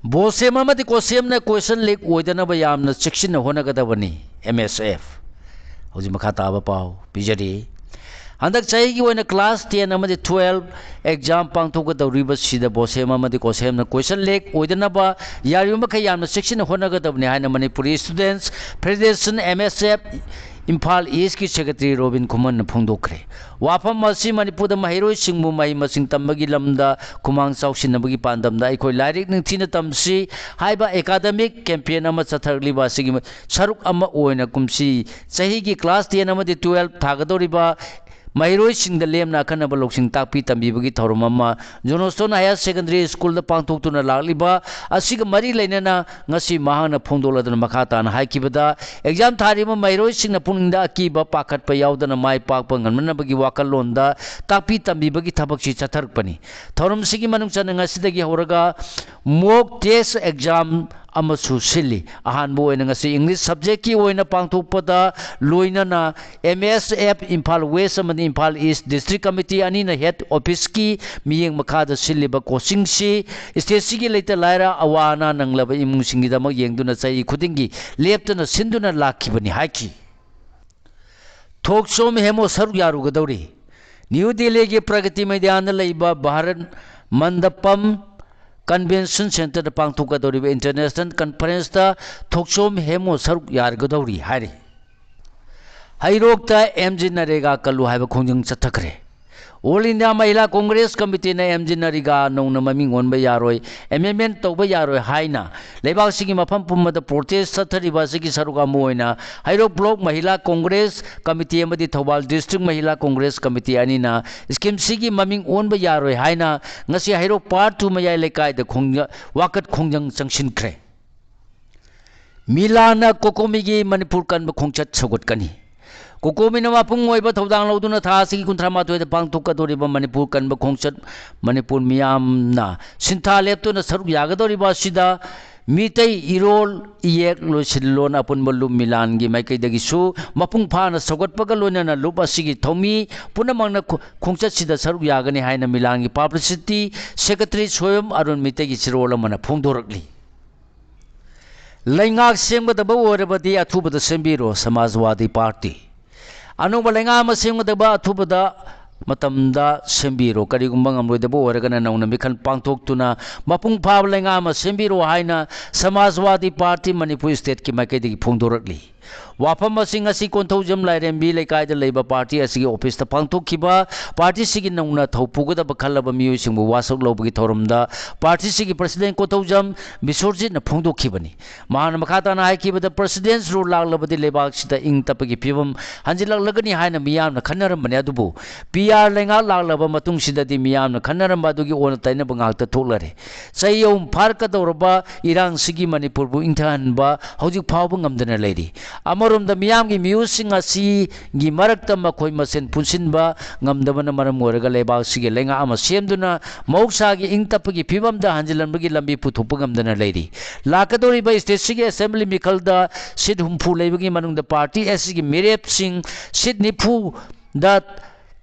ꯕꯣꯁꯦꯝ ꯑꯃꯗꯤ ꯀꯣꯁꯦꯝꯅ ꯀꯣꯏꯁꯟ ꯂꯤꯛ ꯑꯣꯏꯗꯅꯕ ꯌꯥꯝꯅ ꯆꯦꯛꯁꯤꯟꯅ ꯍꯣꯠꯅꯒꯗꯕꯅꯤ, ꯑꯦꯝ ꯑꯦꯁ ꯑꯦꯐ꯫ ꯍꯧꯖꯤꯛ ꯃꯈꯥ ꯇꯥꯕ ꯄꯥꯎ ꯄꯤꯖꯔꯤ꯫ ꯍꯟꯗꯛ ꯆꯍꯤꯒꯤ ꯑꯣꯏꯅ ꯀ꯭ꯂꯥꯁ ꯇꯦꯟ ꯑꯃꯗꯤ ꯇꯨꯋꯦꯜꯐ ꯑꯦꯛꯖꯥꯝ ꯄꯥꯡꯊꯣꯛꯀꯗꯧꯔꯤꯕꯁꯤꯗ ꯕꯣꯁꯦꯝ ꯑꯃꯗꯤ ꯀꯣꯁꯦꯝꯅ ꯀꯣꯏꯁꯟ ꯂꯤꯛ ꯑꯣꯏꯗꯅꯕ ꯌꯥꯔꯤꯕ ꯃꯈꯩ ꯌꯥꯝꯅ ꯆꯦꯛꯁꯤꯟꯅ ꯍꯣꯠꯅꯒꯗꯕꯅꯤ ꯍꯥꯏꯅ ꯃꯅꯤꯄꯨꯔꯤ ꯏꯁꯇꯨꯗꯦꯟꯠꯁ ꯐꯦꯗꯦꯔꯦꯁꯟ, ꯑꯦꯝ ꯑꯦꯁ ꯑꯦꯐ, ꯏꯝꯐꯥꯜ ꯏꯁꯀꯤ ꯁꯦꯀ꯭ꯔꯦꯇꯔꯤ ꯔꯣꯕꯤꯟ ꯈꯨꯃꯟꯅ ꯐꯣꯡꯗꯣꯛꯈ꯭ꯔꯦ꯫ ꯋꯥꯐꯝ ꯑꯁꯤ ꯃꯅꯤꯄꯨꯔꯗ ꯃꯍꯩꯔꯣꯏꯁꯤꯡꯕꯨ ꯃꯍꯩ ꯃꯁꯤꯡ ꯇꯝꯕꯒꯤ ꯂꯝꯗ ꯈꯨꯃꯥꯡ ꯆꯥꯎꯁꯤꯟꯅꯕꯒꯤ ꯄꯥꯟꯗꯝꯗ ꯑꯩꯈꯣꯏ ꯂꯥꯏꯔꯤꯛ ꯅꯤꯡꯊꯤꯅ ꯇꯝꯁꯤ ꯍꯥꯏꯕ ꯑꯦꯀꯥꯗꯃꯤꯛ ꯀꯦꯝꯄꯦꯟ ꯑꯃ ꯆꯠꯊꯔꯛꯂꯤꯕ ꯑꯁꯤꯒꯤ ꯁꯔꯨꯛ ꯑꯃ ꯑꯣꯏꯅ ꯀꯨꯝꯁꯤ ꯆꯍꯤꯒꯤ ꯀ꯭ꯂꯥꯁ ꯇꯦꯟ ꯑꯃꯗꯤ ꯇꯨꯋꯦꯜꯐ ꯊꯥꯒꯗꯧꯔꯤꯕ ꯃꯍꯩꯔꯣꯏꯁꯤꯡꯗ ꯂꯦꯝꯅ ꯑꯈꯟꯅꯕ ꯂꯧꯁꯤꯡ ꯇꯥꯛꯄꯤ ꯇꯝꯕꯤꯕꯒꯤ ꯊꯧꯔꯝ ꯑꯃ ꯖꯣꯟꯁꯇꯣꯟ ꯍꯥꯌꯔ ꯁꯦꯀꯦꯟꯗꯔꯤ ꯁ꯭ꯀꯨꯜꯗ ꯄꯥꯡꯊꯣꯛꯇꯨꯅ ꯂꯥꯛꯂꯤꯕ ꯑꯁꯤꯒ ꯃꯔꯤ ꯂꯩꯅꯅ ꯉꯁꯤ ꯃꯍꯥꯛꯅ ꯐꯣꯡꯗꯣꯛꯂꯗꯨꯅ ꯃꯈꯥ ꯇꯥꯅ ꯍꯥꯏꯈꯤꯕꯗ, ꯑꯦꯛꯖꯥꯝ ꯊꯥꯔꯤꯕ ꯃꯍꯩꯔꯣꯏꯁꯤꯡꯅ ꯄꯨꯛꯅꯤꯡꯗ ꯑꯀꯤꯕ ꯄꯥꯈꯠꯄ ꯌꯥꯎꯗꯅ ꯃꯥꯏ ꯄꯥꯛꯄ ꯉꯝꯅꯅꯕꯒꯤ ꯋꯥꯈꯜꯂꯣꯟꯗ ꯇꯥꯛꯄꯤ ꯇꯝꯕꯤꯕꯒꯤ ꯊꯕꯛꯁꯤ ꯆꯠꯊꯔꯛꯄꯅꯤ꯫ ꯊꯧꯔꯝꯁꯤꯒꯤ ꯃꯅꯨꯡ ꯆꯟꯅ ꯉꯁꯤꯗꯒꯤ ꯍꯧꯔꯒ ꯃꯣꯛ ꯇꯦꯁ ꯑꯦꯛꯖꯥꯝ ꯑꯃꯁꯨ ꯁꯤꯜꯂꯤ꯫ ꯑꯍꯥꯟꯕ ꯑꯣꯏꯅ ꯉꯁꯤ ꯏꯪꯂꯤꯁ ꯁꯕꯖꯦꯛꯀꯤ ꯑꯣꯏꯅ ꯄꯥꯡꯊꯣꯛꯄꯗ ꯂꯣꯏꯅꯅ ꯑꯦꯝ ꯑꯦꯁ ꯑꯦꯐ ꯏꯝꯐꯥꯜ ꯋꯦꯁ ꯑꯃꯗꯤ ꯏꯝꯐꯥꯜ ꯏꯁ ꯗꯤꯁꯇ꯭ꯔꯤꯛ ꯀꯃꯤꯇꯤ ꯑꯅꯤꯅ ꯍꯦꯗ ꯑꯣꯐꯤꯁꯀꯤ ꯃꯤꯠꯌꯦꯡ ꯃꯈꯥꯗ ꯁꯤꯜꯂꯤꯕ ꯀꯣꯆꯤꯡꯁꯤ ꯁ꯭ꯇꯦꯠꯁꯤꯒꯤ ꯂꯩꯇ ꯂꯥꯏꯔ, ꯑꯋꯥ ꯑꯅꯥ ꯅꯪꯂꯕ ꯏꯃꯨꯡꯁꯤꯡꯒꯤꯗꯃꯛ ꯌꯦꯡꯗꯨꯅ ꯆꯍꯤ ꯈꯨꯗꯤꯡꯒꯤ ꯂꯦꯞꯇꯅ ꯁꯤꯟꯗꯨꯅ ꯂꯥꯛꯈꯤꯕꯅꯤ ꯍꯥꯏꯈꯤ꯫ ꯊꯣꯛꯆꯣꯝ ꯍꯦꯃꯣ ꯁꯔꯨꯛ ꯌꯥꯔꯨꯒꯗꯧꯔꯤ꯫ ꯅ꯭ꯌꯨ ꯗꯦꯜꯂꯤꯒꯤ ꯄ꯭ꯔꯒꯇꯤ ꯃꯩꯗꯥꯟꯗ ꯂꯩꯕ ꯚꯥꯔꯠ ꯃꯟꯗꯄꯝ ꯀꯟꯚꯦꯟꯁꯟ ꯁꯦꯟꯇꯔꯗ ꯄꯥꯡꯊꯣꯛꯀꯗꯧꯔꯤꯕ ꯏꯟꯇꯔꯅꯦꯁꯅꯦꯜ ꯀꯟꯐꯔꯦꯟꯁꯇ ꯊꯣꯛꯆꯣꯝ ꯍꯦꯃꯣ ꯁꯔꯨꯛ ꯌꯥꯔꯒꯗꯧꯔꯤ ꯍꯥꯏꯔꯤ꯫ ꯍꯩꯔꯣꯛꯇ ꯑꯦꯝ ꯖꯤ ꯅꯔꯦꯒꯥ ꯀꯜꯂꯨ ꯍꯥꯏꯕ ꯈꯣꯡꯖꯪ ꯆꯠꯊꯈ꯭ꯔꯦ꯫ ꯑꯣꯜ ꯏꯟꯗꯤꯌꯥ ꯃꯍꯤꯂꯥ ꯀꯣꯡꯒ꯭ꯔꯦꯁ ꯀꯃꯤꯇꯤꯅ ꯑꯦꯝ ꯖꯤ ꯅꯔꯦꯒꯥ ꯅꯧꯅ ꯃꯃꯤꯡ ꯑꯣꯟꯕ ꯌꯥꯔꯣꯏ, ꯑꯦꯃꯦꯟꯃꯦꯟ ꯇꯧꯕ ꯌꯥꯔꯣꯏ ꯍꯥꯏꯅ ꯂꯩꯕꯥꯛꯁꯤꯒꯤ ꯃꯐꯝ ꯄꯨꯝꯕꯗ ꯄ꯭ꯔꯣꯇꯦꯁ ꯆꯠꯊꯔꯤꯕ ꯑꯁꯤꯒꯤ ꯁꯔꯨꯛ ꯑꯃ ꯑꯣꯏꯅ ꯍꯩꯔꯣꯛ ꯕ꯭ꯂꯣꯛ ꯃꯍꯤꯂꯥ ꯀꯣꯡꯒ꯭ꯔꯦꯁ ꯀꯃꯤꯇꯤ ꯑꯃꯗꯤ ꯊꯧꯕꯥꯜ ꯗꯤꯁꯇ꯭ꯔꯤꯛ ꯃꯍꯤꯂꯥ ꯀꯣꯡꯒ꯭ꯔꯦꯁ ꯀꯃꯤꯇꯤ ꯑꯅꯤꯅ ꯁ꯭ꯀꯤꯝꯁꯤꯒꯤ ꯃꯃꯤꯡ ꯑꯣꯟꯕ ꯌꯥꯔꯣꯏ ꯍꯥꯏꯅ ꯉꯁꯤ ꯍꯩꯔꯣꯛ ꯄꯥꯔꯠ ꯇꯨ ꯃꯌꯥꯏ ꯂꯩꯀꯥꯏꯗ ꯈꯣꯡꯖ-, ꯋꯥꯀꯠ ꯈꯣꯡꯖꯪ ꯆꯪꯁꯤꯟꯈ꯭ꯔꯦ꯫ ꯃꯤꯂꯥꯟꯅ ꯀꯣꯀꯣꯃꯤꯒꯤ ꯃꯅꯤꯄꯨꯔ ꯀꯟꯕ ꯈꯣꯡꯆꯠ ꯁꯧꯒꯠꯀꯅꯤ꯫ ꯀꯣꯀꯣꯃꯤꯅ ꯃꯄꯨꯡ ꯑꯣꯏꯕ ꯊꯧꯗꯥꯡ ꯂꯧꯗꯨꯅ ꯊꯥ ꯑꯁꯤꯒꯤ ꯀꯨꯟꯊ꯭ꯔꯥ ꯃꯥꯊꯣꯏꯗ ꯄꯥꯡꯊꯣꯛꯀꯗꯧꯔꯤꯕ ꯃꯅꯤꯄꯨꯔ ꯀꯟꯕ ꯈꯣꯡꯆꯠ ꯃꯅꯤꯄꯨꯔ ꯃꯤꯌꯥꯝꯅ ꯁꯤꯟꯊꯥ ꯂꯦꯞꯇꯨꯅ ꯁꯔꯨꯛ ꯌꯥꯒꯗꯧꯔꯤꯕ ꯑꯁꯤꯗ ꯃꯤꯇꯩ ꯏꯔꯣꯜ ꯏꯌꯦꯛ ꯂꯣꯏꯁꯤꯜꯂꯣꯟ ꯑꯄꯨꯟꯕ ꯂꯨꯞ ꯃꯤꯂꯥꯟꯒꯤ ꯃꯥꯏꯀꯩꯗꯒꯤꯁꯨ ꯃꯄꯨꯡ ꯐꯥꯅ ꯁꯧꯒꯠꯄꯒ ꯂꯣꯏꯅꯅ ꯂꯨꯞ ꯑꯁꯤꯒꯤ ꯊꯧꯃꯤ ꯄꯨꯝꯅꯃꯛꯅ ꯈꯣ-, ꯈꯣꯡꯆꯠꯁꯤꯗ ꯁꯔꯨꯛ ꯌꯥꯒꯅꯤ ꯍꯥꯏꯅ ꯃꯤꯂꯥꯟꯒꯤ ꯄꯕ꯭ꯂꯤꯁꯤꯇꯤ ꯁꯦꯀ꯭ꯔꯦꯇꯔꯤ ꯁꯣꯌꯝ ꯑꯔꯨꯟ ꯃꯤꯇꯩꯒꯤ ꯆꯤꯔꯣꯜ ꯑꯃꯅ ꯐꯣꯡꯗꯣꯔꯛꯂꯤ꯫ ꯂꯩꯉꯥꯛ ꯁꯦꯝꯒꯗꯕ ꯑꯣꯏꯔꯕꯗꯤ ꯑꯊꯨꯕꯗ ꯁꯦꯝꯕꯤꯔꯣ, ꯁꯃꯥꯖꯋꯥꯗꯤ ꯄꯥꯔꯇꯤ꯫ ꯑꯅꯧꯕ ꯂꯩꯉꯥꯛ ꯑꯃ ꯁꯦꯝꯒꯗꯕ ꯑꯊꯨꯕꯗ ꯃꯇꯝꯗ ꯁꯦꯝꯕꯤꯔꯣ꯫ ꯀꯔꯤꯒꯨꯝꯕ ꯉꯝꯂꯣꯏꯗꯕ ꯑꯣꯏꯔꯒꯅ ꯅꯧꯅ ꯃꯤꯈꯜ ꯄꯥꯡꯊꯣꯛꯇꯨꯅ ꯃꯄꯨꯡ ꯐꯥꯕ ꯂꯩꯉꯥꯛ ꯑꯃ ꯁꯦꯝꯕꯤꯔꯣ ꯍꯥꯏꯅ ꯁꯃꯥꯖꯋꯥꯗꯤ ꯄꯥꯔꯇꯤ ꯃꯅꯤꯄꯨꯔ ꯁ꯭ꯇꯦꯠꯀꯤ ꯃꯥꯏꯀꯩꯗꯒꯤ ꯐꯣꯡꯗꯣꯔꯛꯂꯤ꯫ ꯋꯥꯐꯝ ꯑꯁꯤ ꯉꯁꯤ ꯀꯣꯟꯊꯧꯖꯝ ꯂꯥꯏꯔꯦꯝꯕꯤ ꯂꯩꯀꯥꯏꯗ ꯂꯩꯕ ꯄꯥꯔꯇꯤ ꯑꯁꯤꯒꯤ ꯑꯣꯐꯤꯁꯇ ꯄꯥꯡꯊꯣꯛꯈꯤꯕ ꯄꯥꯔꯇꯤꯁꯤꯒꯤ ꯅꯧꯅ ꯊꯧ ꯄꯨꯒꯗꯕ ꯈꯜꯂꯕ ꯃꯤꯑꯣꯏꯁꯤꯡꯕꯨ ꯋꯥꯁꯛ ꯂꯧꯕꯒꯤ ꯊꯧꯔꯝꯗ ꯄꯥꯔꯇꯤꯁꯤꯒꯤ ꯄ꯭ꯔꯁꯤꯗꯦꯟ ꯀꯣꯟꯊꯧꯖꯝ ꯕꯤꯁ꯭ꯋꯔꯖꯤꯠꯅ ꯐꯣꯡꯗꯣꯛꯈꯤꯕꯅꯤ꯫ ꯃꯍꯥꯛꯅ ꯃꯈꯥ ꯇꯥꯅ ꯍꯥꯏꯈꯤꯕꯗ, ꯄ꯭ꯔꯁꯤꯗꯦꯟꯁ ꯔꯨꯜ ꯂꯥꯛꯂꯕꯗꯤ ꯂꯩꯕꯥꯛꯁꯤꯗ ꯏꯪ ꯇꯞꯄꯒꯤ ꯐꯤꯕꯝ ꯍꯟꯖꯤꯜꯂꯛꯂꯒꯅꯤ ꯍꯥꯏꯅ ꯃꯤꯌꯥꯝꯅ ꯈꯟꯅꯔꯝꯕꯅꯤ꯫ ꯑꯗꯨꯕꯨ ꯄꯤ ꯑꯥꯔ ꯂꯩꯉꯥꯛ ꯂꯥꯛꯂꯕ ꯃꯇꯨꯡꯁꯤꯗꯗꯤ ꯃꯤꯌꯥꯝꯅ ꯈꯟꯅꯔꯝꯕ ꯑꯗꯨꯒꯤ ꯑꯣꯟꯅ ꯇꯩꯅꯕ ꯉꯥꯛꯇ ꯊꯣꯛꯂꯔꯦ꯫ ꯆꯍꯤ ꯑꯍꯨꯝ ꯐꯥꯔꯛꯀꯗꯧꯔꯕ ꯏꯔꯥꯡꯁꯤꯒꯤ ꯃꯅꯤꯄꯨꯔꯕꯨ ꯏꯪꯊꯍꯟꯕ ꯍꯧꯖꯤꯛ ꯐꯥꯎꯕ ꯉꯝꯗꯅ ꯂꯩꯔꯤ꯫ ꯑꯃꯔꯣꯝꯗ ꯃꯤꯌꯥꯝꯒꯤ ꯃꯤꯍꯨꯠꯁꯤꯡ ꯑꯁꯤꯒꯤ ꯃꯔꯛꯇ ꯃꯈꯣꯏ ꯃꯁꯦꯟ ꯄꯨꯟꯁꯤꯟꯕ ꯉꯝꯗꯕꯅ ꯃꯔꯝ ꯑꯣꯏꯔꯒ ꯂꯩꯕꯥꯛꯁꯤꯒꯤ ꯂꯩꯉꯥꯛ ꯑꯃ ꯁꯦꯝꯗꯨꯅ ꯃꯍꯧꯁꯥꯒꯤ ꯏꯪ ꯇꯞꯄꯒꯤ ꯐꯤꯕꯝꯗ ꯍꯟꯖꯤꯜꯍꯟꯕꯒꯤ ꯂꯝꯕꯤ ꯄꯨꯊꯣꯛꯄ ꯉꯝꯗꯅ ꯂꯩꯔꯤ꯫ ꯂꯥꯛꯀꯗꯧꯔꯤꯕ ꯁ꯭ꯇꯦꯠꯁꯤꯒꯤ ꯑꯦꯁꯦꯝꯕ꯭ꯂꯤ ꯃꯤꯈꯜꯗ ꯁꯤꯠ ꯍꯨꯝꯐꯨ ꯂꯩꯕꯒꯤ ꯃꯅꯨꯡꯗ ꯄꯥꯔꯇꯤ ꯑꯁꯤꯒꯤ ꯃꯤꯔꯦꯞꯁꯤꯡ ꯁꯤꯠ ꯅꯤꯐꯨꯗ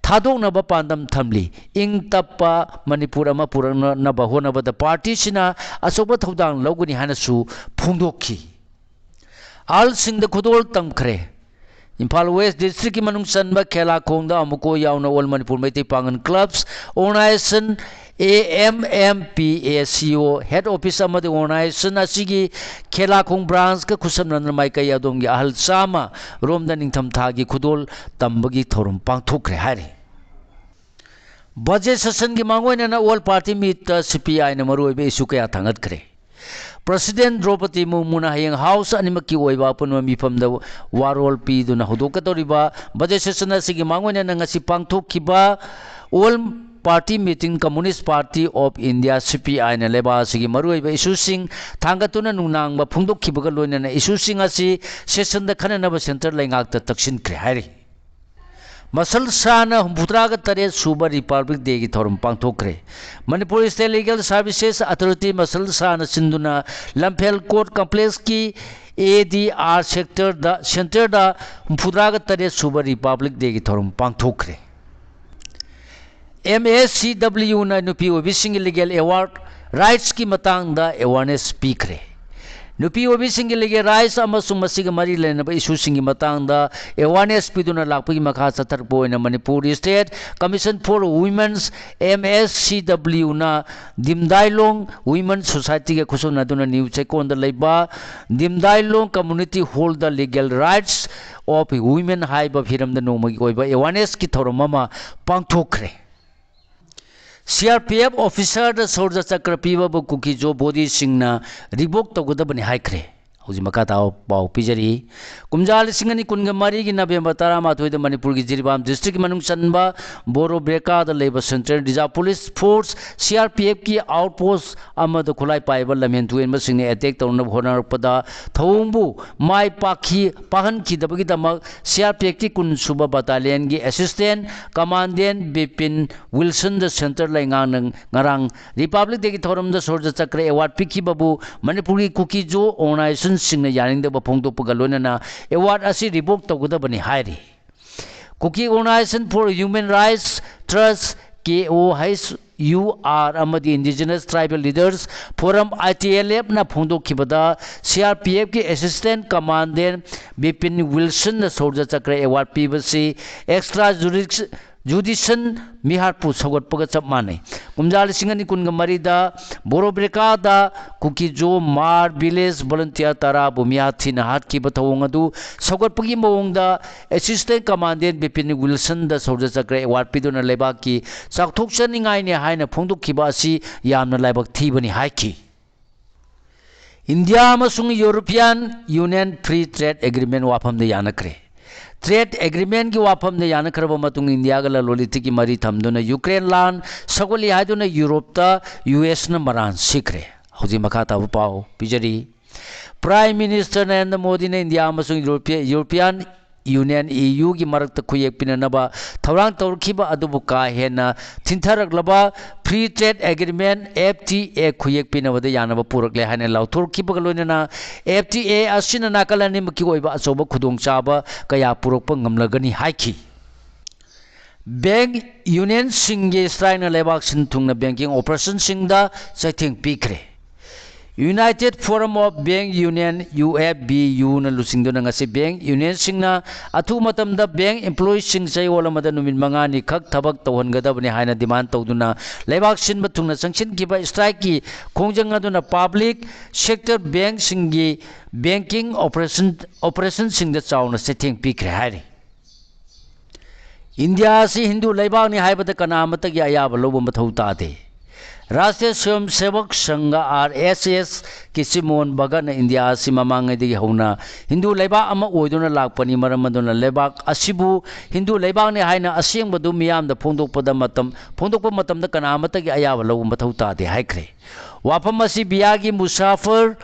ꯊꯥꯗꯣꯛꯅꯕ ꯄꯥꯟꯗꯝ ꯊꯝꯂꯤ꯫ ꯏꯪ ꯇꯞꯄ ꯃꯅꯤꯄꯨꯔ ꯑꯃ ꯄꯨꯔꯛꯅꯅꯕ ꯍꯣꯠꯅꯕꯗ ꯄꯥꯔꯇꯤꯁꯤꯅ ꯑꯆꯧꯕ ꯊꯧꯗꯥꯡ ꯂꯧꯒꯅꯤ ꯍꯥꯏꯅꯁꯨ ꯐꯣꯡꯗꯣꯛꯈꯤ꯫ ꯑꯍꯜꯁꯤꯡꯗ ꯈꯨꯗꯣꯜ ꯇꯝꯈ꯭ꯔꯦ꯫ ꯏꯝꯐꯥꯜ ꯋꯦꯁ ꯗꯤꯁꯇ꯭ꯔꯤꯛꯀꯤ ꯃꯅꯨꯡ ꯆꯟꯕ ꯈꯦꯂꯥꯈꯣꯡꯗ ꯑꯃꯨꯛꯀꯣ ꯌꯥꯎꯅ All Manipur Meitei Pangal Clubs Organization, A M M P A C O, head office ꯑꯃꯗꯤ organization ꯑꯁꯤꯒꯤ ꯈꯦꯂꯥꯈꯣꯡ branchꯀ ꯈꯨꯠꯁꯝꯅꯗꯨꯅ ꯃꯥꯏꯀꯩ ꯑꯗꯣꯝꯒꯤ ꯑꯍꯜ ꯆꯥꯝꯃ ꯔꯣꯝꯗ ꯅꯤꯡꯊꯝꯊꯥꯒꯤ ꯈꯨꯗꯣꯜ ꯇꯝꯕꯒꯤ ꯊꯧꯔꯝ ꯄꯥꯡꯊꯣꯛꯈ꯭ꯔꯦ ꯍꯥꯏꯔꯤ꯫ Budget sessionꯒꯤ ꯃꯥꯡꯑꯣꯏꯅꯅ All Party Meetꯇ C P Iꯅ ꯃꯔꯨꯑꯣꯏꯕ issue ꯀꯌꯥ ꯊꯥꯡꯒꯠꯈ꯭ꯔꯦ꯫ President ꯗ꯭ꯔꯧꯄꯗꯤ ꯃꯨꯔꯃꯨꯅ ꯍꯌꯦꯡ House ꯑꯅꯤꯃꯛꯀꯤ ꯑꯣꯏꯕ ꯑꯄꯨꯟꯕ ꯃꯤꯐꯝꯗ ꯋꯥꯔꯣꯜ ꯄꯤꯗꯨꯅ ꯍꯧꯗꯣꯛꯀꯗꯧꯔꯤꯕ budget session ꯑꯁꯤꯒꯤ ꯃꯥꯡꯑꯣꯏꯅꯅ ꯉꯁꯤ ꯄꯥꯡꯊꯣꯛꯈꯤꯕ All Party Meeting Communist Party of India, C P Iꯅ ꯂꯩꯕꯥꯛ ꯑꯁꯤꯒꯤ ꯃꯔꯨꯑꯣꯏꯕ issueꯁꯤꯡ ꯊꯥꯡꯒꯠꯇꯨꯅ ꯅꯨꯡꯅꯥꯡꯕ ꯐꯣꯡꯗꯣꯛꯈꯤꯕꯒ ꯂꯣꯏꯅꯅ issueꯁꯤꯡ ꯑꯁꯤ sessionꯗ ꯈꯟꯅꯅꯕ centre ꯂꯩꯉꯥꯛꯇ ꯇꯛꯁꯤꯟꯈ꯭ꯔꯦ ꯍꯥꯏꯔꯤ꯫ ꯃꯁꯜ ꯁꯥꯅ ꯍꯨꯝꯐꯨꯇꯔꯥꯒ ꯇꯔꯦꯠ ꯁꯨꯕ Republic Dayꯒꯤ ꯊꯧꯔꯝ ꯄꯥꯡꯊꯣꯛꯈ꯭ꯔꯦ꯫ Manipur State Legal Services Authority muscle ꯁꯥꯅ ꯁꯤꯟꯗꯨꯅ ꯂꯝꯐꯦꯜ Court Complexꯀꯤ A D R sectorꯗ, centreꯗ ꯍꯨꯝꯐꯨꯇꯔꯥꯒ ꯇꯔꯦꯠ ꯁꯨꯕ Republic Dayꯒꯤ ꯊꯧꯔꯝ ꯄꯥꯡꯊꯣꯛꯈ꯭ꯔꯦ꯫ M S C Wꯅ ꯅꯨꯄꯤ ꯑꯣꯏꯕꯤꯁꯤꯡꯒꯤ legal award rightsꯀꯤ ꯃꯇꯥꯡꯗ awareness ꯄꯤꯈ꯭ꯔꯦ꯫ ꯅꯨꯄꯤ ꯑꯣꯏꯕꯤꯁꯤꯡꯒꯤ legal rights ꯑꯃꯁꯨꯡ ꯃꯁꯤꯒ ꯃꯔꯤ ꯂꯩꯅꯕ issueꯁꯤꯡꯒꯤ ꯃꯇꯥꯡꯗ awareness ꯄꯤꯗꯨꯅ ꯂꯥꯛꯄꯒꯤ ꯃꯈꯥ ꯆꯠꯊꯔꯛꯄ ꯑꯣꯏꯅ Manipur State Commission for Women's, M S C Wꯅ ꯗꯤꯝꯗꯥꯏꯂꯣꯡ Women Societyꯒ ꯈꯨꯠꯁꯝꯅꯗꯨꯅ ꯅ꯭ꯌꯨ ꯆꯦꯛꯀꯣꯟꯗ ꯂꯩꯕ Dimdailong Community Hallꯗ Legal Rights of Women ꯍꯥꯏꯕ ꯍꯤꯔꯝꯗ ꯅꯣꯡꯃꯒꯤ ꯑꯣꯏꯕ awarenessꯀꯤ ꯊꯧꯔꯝ ꯑꯃ ꯄꯥꯡꯊꯣꯛꯈ꯭ꯔꯦ꯫ C R P F officerꯗ ꯁꯧꯔꯖ ꯆꯀ꯭ꯔ ꯄꯤꯕꯕꯨ ꯀꯨꯀꯤꯖꯣ ꯕꯣꯗꯤꯁꯤꯡꯅ revoke ꯇꯧꯒꯗꯕꯅꯤ ꯍꯥꯏꯈ꯭ꯔꯦ꯫ ꯍꯧꯖꯤꯛ ꯃꯈꯥ ꯇꯥꯕ ꯄꯥꯎ ꯄꯤꯖꯔꯤ꯫ ꯀꯨꯝꯖꯥ ꯂꯤꯁꯤꯡ ꯑꯅꯤ ꯀꯨꯟꯒ ꯃꯔꯤꯒꯤ November ꯇꯔꯥꯃꯥꯊꯣꯏꯗ ꯃꯅꯤꯄꯨꯔꯒꯤ ꯖꯤꯔꯤꯕꯥꯝ districtꯀꯤ ꯃꯅꯨꯡ ꯆꯟꯕ ꯕꯣꯔꯣꯕꯦꯀꯥꯗ ꯂꯩꯕ Central Reserve Police Force, C R P Fꯀꯤ outpost ꯑꯃꯗ ꯈꯨꯠꯂꯥꯏ ꯄꯥꯏꯕ ꯂꯝꯍꯦꯟ ꯇꯨꯍꯦꯟꯕꯁꯤꯡꯅ attack ꯇꯧꯅꯕ ꯍꯣꯠꯅꯔꯛꯄꯗ ꯊꯧꯑꯣꯡꯕꯨ ꯃꯥꯏ ꯄꯥꯛꯈꯤ-, ꯄꯥꯛꯍꯟꯈꯤꯗꯕꯒꯤꯗꯃꯛ C R P Fꯀꯤ ꯀꯨꯟ ꯁꯨꯕ battalionꯒꯤ Assistant Commandant ꯕꯤꯄꯤꯟ ꯋꯤꯜꯁꯟꯗ centre ꯂꯩꯉꯥꯛꯅ ꯉꯔꯥꯡ Republic Dayꯒꯤ ꯊꯧꯔꯝꯗ ꯁꯧꯔꯖ ꯆꯀ꯭ꯔ award ꯄꯤꯈꯤꯕꯕꯨ ꯃꯅꯤꯄꯨꯔꯒꯤ ꯀꯨꯀꯤꯖꯣ organizationꯁꯤꯡꯅ ꯌꯥꯅꯤꯡꯗꯕ ꯐꯣꯡꯗꯣꯛꯄꯒ ꯂꯣꯏꯅꯅ award ꯑꯁꯤ revoke ꯇꯧꯒꯗꯕꯅꯤ ꯍꯥꯏꯔꯤ꯫ Kuki Organization for Human Rights Trust, K O H U R, ꯑꯃꯗꯤ Indigenous Tribal Leaders Forum, I T L Fꯅ ꯐꯣꯡꯗꯣꯛꯈꯤꯕꯗ, C R P Fꯀꯤ Assistant Commandant ꯕꯤꯄꯤꯟ ꯋꯤꯜꯁꯟꯗ ꯁꯧꯔꯖ ꯆꯀ꯭ꯔ ꯑꯦꯋꯥꯔꯗ ꯄꯤꯕꯁꯤ ꯑꯦꯛꯁꯇ꯭ꯔꯥ ꯖꯨꯗꯤꯁꯟ ꯃꯤꯍꯥꯠꯄꯨ ꯁꯧꯒꯠꯄꯒ ꯆꯞ ꯃꯥꯟꯅꯩ꯫ ꯀꯨꯝꯖꯥ ꯂꯤꯁꯤꯡ ꯑꯅꯤ ꯀꯨꯟꯒ ꯃꯔꯤꯗ ꯕꯣꯔꯣꯕ꯭ꯔꯤꯀꯥꯗ ꯀꯨꯀꯤꯖꯣ ꯃꯥꯔ ꯚꯤꯂꯦꯖ ꯚꯣꯂꯨꯟꯇꯤꯌꯔ ꯇꯔꯥꯕꯨ ꯃꯤꯍꯥꯠ ꯊꯤꯅ ꯍꯥꯠꯈꯤꯕ ꯊꯧꯑꯣꯡ ꯑꯗꯨ ꯁꯧꯒꯠꯄꯒꯤ ꯃꯑꯣꯡꯗ ꯑꯦꯁꯤꯁꯇꯦꯟ ꯀꯃꯥꯟꯗꯦꯟ ꯕꯤꯄꯤꯟ ꯋꯤꯜꯁꯟꯗ ꯁꯧꯔꯖ ꯆꯀ꯭ꯔ ꯑꯦꯋꯥꯔꯗ ꯄꯤꯗꯨꯅ ꯂꯩꯕꯥꯛꯀꯤ ꯆꯥꯎꯊꯣꯛꯆꯅꯤꯡꯉꯥꯏꯅꯤ ꯍꯥꯏꯅ ꯐꯣꯡꯗꯣꯛꯈꯤꯕ ꯑꯁꯤ ꯌꯥꯝꯅ ꯂꯥꯏꯕꯛ ꯊꯤꯕꯅꯤ ꯍꯥꯏꯈꯤ꯫ ꯏꯟꯗꯤꯌꯥ ꯑꯃꯁꯨꯡ European union free trade agreement ꯋꯥꯐꯝꯗ ꯌꯥꯅꯈ꯭ꯔꯦ꯫ ꯇ꯭ꯔꯦꯗ ꯑꯦꯒ꯭ꯔꯤꯃꯦꯟꯒꯤ ꯋꯥꯐꯝꯗ ꯌꯥꯅꯈ꯭ꯔꯕ ꯃꯇꯨꯡ ꯏꯟꯗꯤꯌꯥꯒ ꯂꯂꯣꯟ ꯏꯇꯤꯛꯀꯤ ꯃꯔꯤ ꯊꯝꯗꯨꯅ ꯌꯨꯀ꯭ꯔꯦꯟ ꯂꯥꯟ ꯁꯧꯒꯠꯂꯤ ꯍꯥꯏꯗꯨꯅ ꯌꯨꯔꯣꯞꯇ ꯌꯨ ꯑꯦꯁꯅ ꯃꯔꯥꯟ ꯁꯤꯈ꯭ꯔꯦ꯫ ꯍꯧꯖꯤꯛ ꯃꯈꯥ ꯇꯥꯕ ꯄꯥꯎ ꯄꯤꯖꯔꯤ꯫ ꯄ꯭ꯔꯥꯏꯝ ꯃꯤꯅꯤꯁꯇꯔ ꯅꯔꯦꯟꯗ꯭ꯔ ꯃꯣꯗꯤꯅ ꯏꯟꯗꯤꯌꯥ ꯑꯃꯁꯨꯡ ꯌꯨꯔꯣꯄꯤꯌꯥ-, ꯌꯨꯔꯣꯄꯤꯌꯥꯟ ꯌꯨꯅꯤꯌꯟ, ꯏ ꯌꯨꯒꯤ ꯃꯔꯛꯇ ꯈꯨꯌꯦꯛ ꯄꯤꯅꯅꯕ ꯊꯧꯔꯥꯡ ꯇꯧꯔꯛꯈꯤꯕ ꯑꯗꯨꯕꯨ ꯀꯥ ꯍꯦꯟꯅ ꯊꯤꯟꯊꯔꯛꯂꯕ free trade agreement, F T A, ꯈꯨꯌꯦꯛ ꯄꯤꯅꯕꯗ ꯌꯥꯅꯕ ꯄꯨꯔꯛꯂꯦ ꯍꯥꯏꯅ ꯂꯥꯎꯊꯣꯛꯈꯤꯕꯒ ꯂꯣꯏꯅꯅ ꯑꯦꯐ ꯇꯤ ꯑꯦ ꯑꯁꯤꯅ ꯅꯥꯀꯜ ꯑꯅꯤꯃꯛꯀꯤ ꯑꯣꯏꯕ ꯑꯆꯧꯕ ꯈꯨꯗꯣꯡꯆꯥꯕ ꯀꯌꯥ ꯄꯨꯔꯛꯄ ꯉꯝꯂꯒꯅꯤ ꯍꯥꯏꯈꯤ꯫ ꯕꯦꯡꯛ ꯌꯨꯅꯤꯌꯟꯁꯤꯡꯒꯤ ꯁ꯭ꯇ꯭ꯔꯥꯏꯛꯅ ꯂꯩꯕꯥꯛ ꯁꯤꯟ ꯊꯨꯡꯅ ꯕꯦꯡꯀꯤꯡ ꯑꯣꯄꯔꯦꯁꯟꯁꯤꯡꯗ ꯆꯩꯊꯦꯡ ꯄꯤꯈ꯭ꯔꯦ꯫ United Forum of Bank Union, U F B U ꯂꯨꯆꯤꯡꯗꯨꯅ ꯉꯁꯤ ꯕꯦꯡꯛ ꯌꯨꯅꯤꯌꯟꯁꯤꯡꯅ ꯑꯊꯨꯕ ꯃꯇꯝꯗ ꯕꯦꯡꯛ ꯏꯝꯄ꯭ꯂꯣꯌꯤꯁꯤꯡ ꯆꯌꯣꯜ ꯑꯃꯗ ꯅꯨꯃꯤꯠ ꯃꯉꯥꯅꯤ ꯈꯛ ꯊꯕꯛ ꯇꯧꯍꯟꯒꯗꯕꯅꯤ ꯍꯥꯏꯅ ꯗꯤꯃꯥꯟ ꯇꯧꯗꯨꯅ ꯂꯩꯕꯥꯛ ꯁꯤꯟꯕ ꯊꯨꯡꯅ ꯆꯪꯁꯤꯟꯈꯤꯕ ꯁ꯭ꯇ꯭ꯔꯥꯏꯛꯀꯤ ꯈꯣꯡꯖꯪ ꯑꯗꯨꯅ ꯄꯕ꯭ꯂꯤꯛ ꯁꯦꯛꯇꯔ ꯕꯦꯡꯛꯁꯤꯡꯒꯤ ꯕꯦꯡꯀꯤꯡ ꯑꯣꯄꯔꯦꯁꯟ, ꯑꯣꯄꯔꯦꯁꯟꯁꯤꯡꯗ ꯆꯥꯎꯅ ꯆꯩꯊꯦꯡ ꯄꯤꯈ꯭ꯔꯦ ꯍꯥꯏꯔꯤ꯫ ꯏꯟꯗꯤꯌꯥ ꯑꯁꯤ ꯍꯤꯟꯗꯨ ꯂꯩꯕꯥꯛꯅꯤ ꯍꯥꯏꯕꯗ ꯀꯅꯥ ꯑꯃꯠꯇꯒꯤ ꯑꯌꯥꯕ ꯂꯧꯕ ꯃꯊꯧ ꯇꯥꯗꯦ꯫ ꯔꯥꯁꯇ꯭ꯔꯤꯌ ꯁ꯭ꯋꯌꯝ ꯁꯦꯕꯛ ꯁꯪꯘ, ꯑꯥꯔ ꯑꯦꯁ ꯑꯦꯁ, ꯀꯤ ꯆꯤꯐ ꯃꯣꯍꯟ ꯚꯒꯠꯅ ꯏꯟꯗꯤꯌꯥ ꯑꯁꯤ ꯃꯃꯥꯡꯉꯩꯗꯒꯤ ꯍꯧꯅ ꯍꯤꯟꯗꯨ ꯂꯩꯕꯥꯛ ꯑꯃ ꯑꯣꯏꯗꯨꯅ ꯂꯥꯛꯄꯅꯤ, ꯃꯔꯝ ꯑꯗꯨꯅ ꯂꯩꯕꯥꯛ ꯑꯁꯤꯕꯨ ꯍꯤꯟꯗꯨ ꯂꯩꯕꯥꯛꯅꯤ ꯍꯥꯏꯅ ꯑꯁꯦꯡꯕꯗꯨ ꯃꯤꯌꯥꯝꯗ ꯐꯣꯡꯗꯣꯛꯄꯗ ꯃꯇꯝ, ꯐꯣꯡꯗꯣꯛꯄ ꯃꯇꯝꯗ ꯀꯅꯥ ꯑꯃꯠꯇꯒꯤ ꯑꯌꯥꯕ ꯂꯧꯕ ꯃꯊꯧ ꯇꯥꯗꯦ ꯍꯥꯏꯈ꯭ꯔꯦ꯫ ꯋꯥꯐꯝ ꯑꯁꯤ ꯕꯤꯍꯥꯔꯒꯤ ꯃꯨꯁꯥꯐꯔ,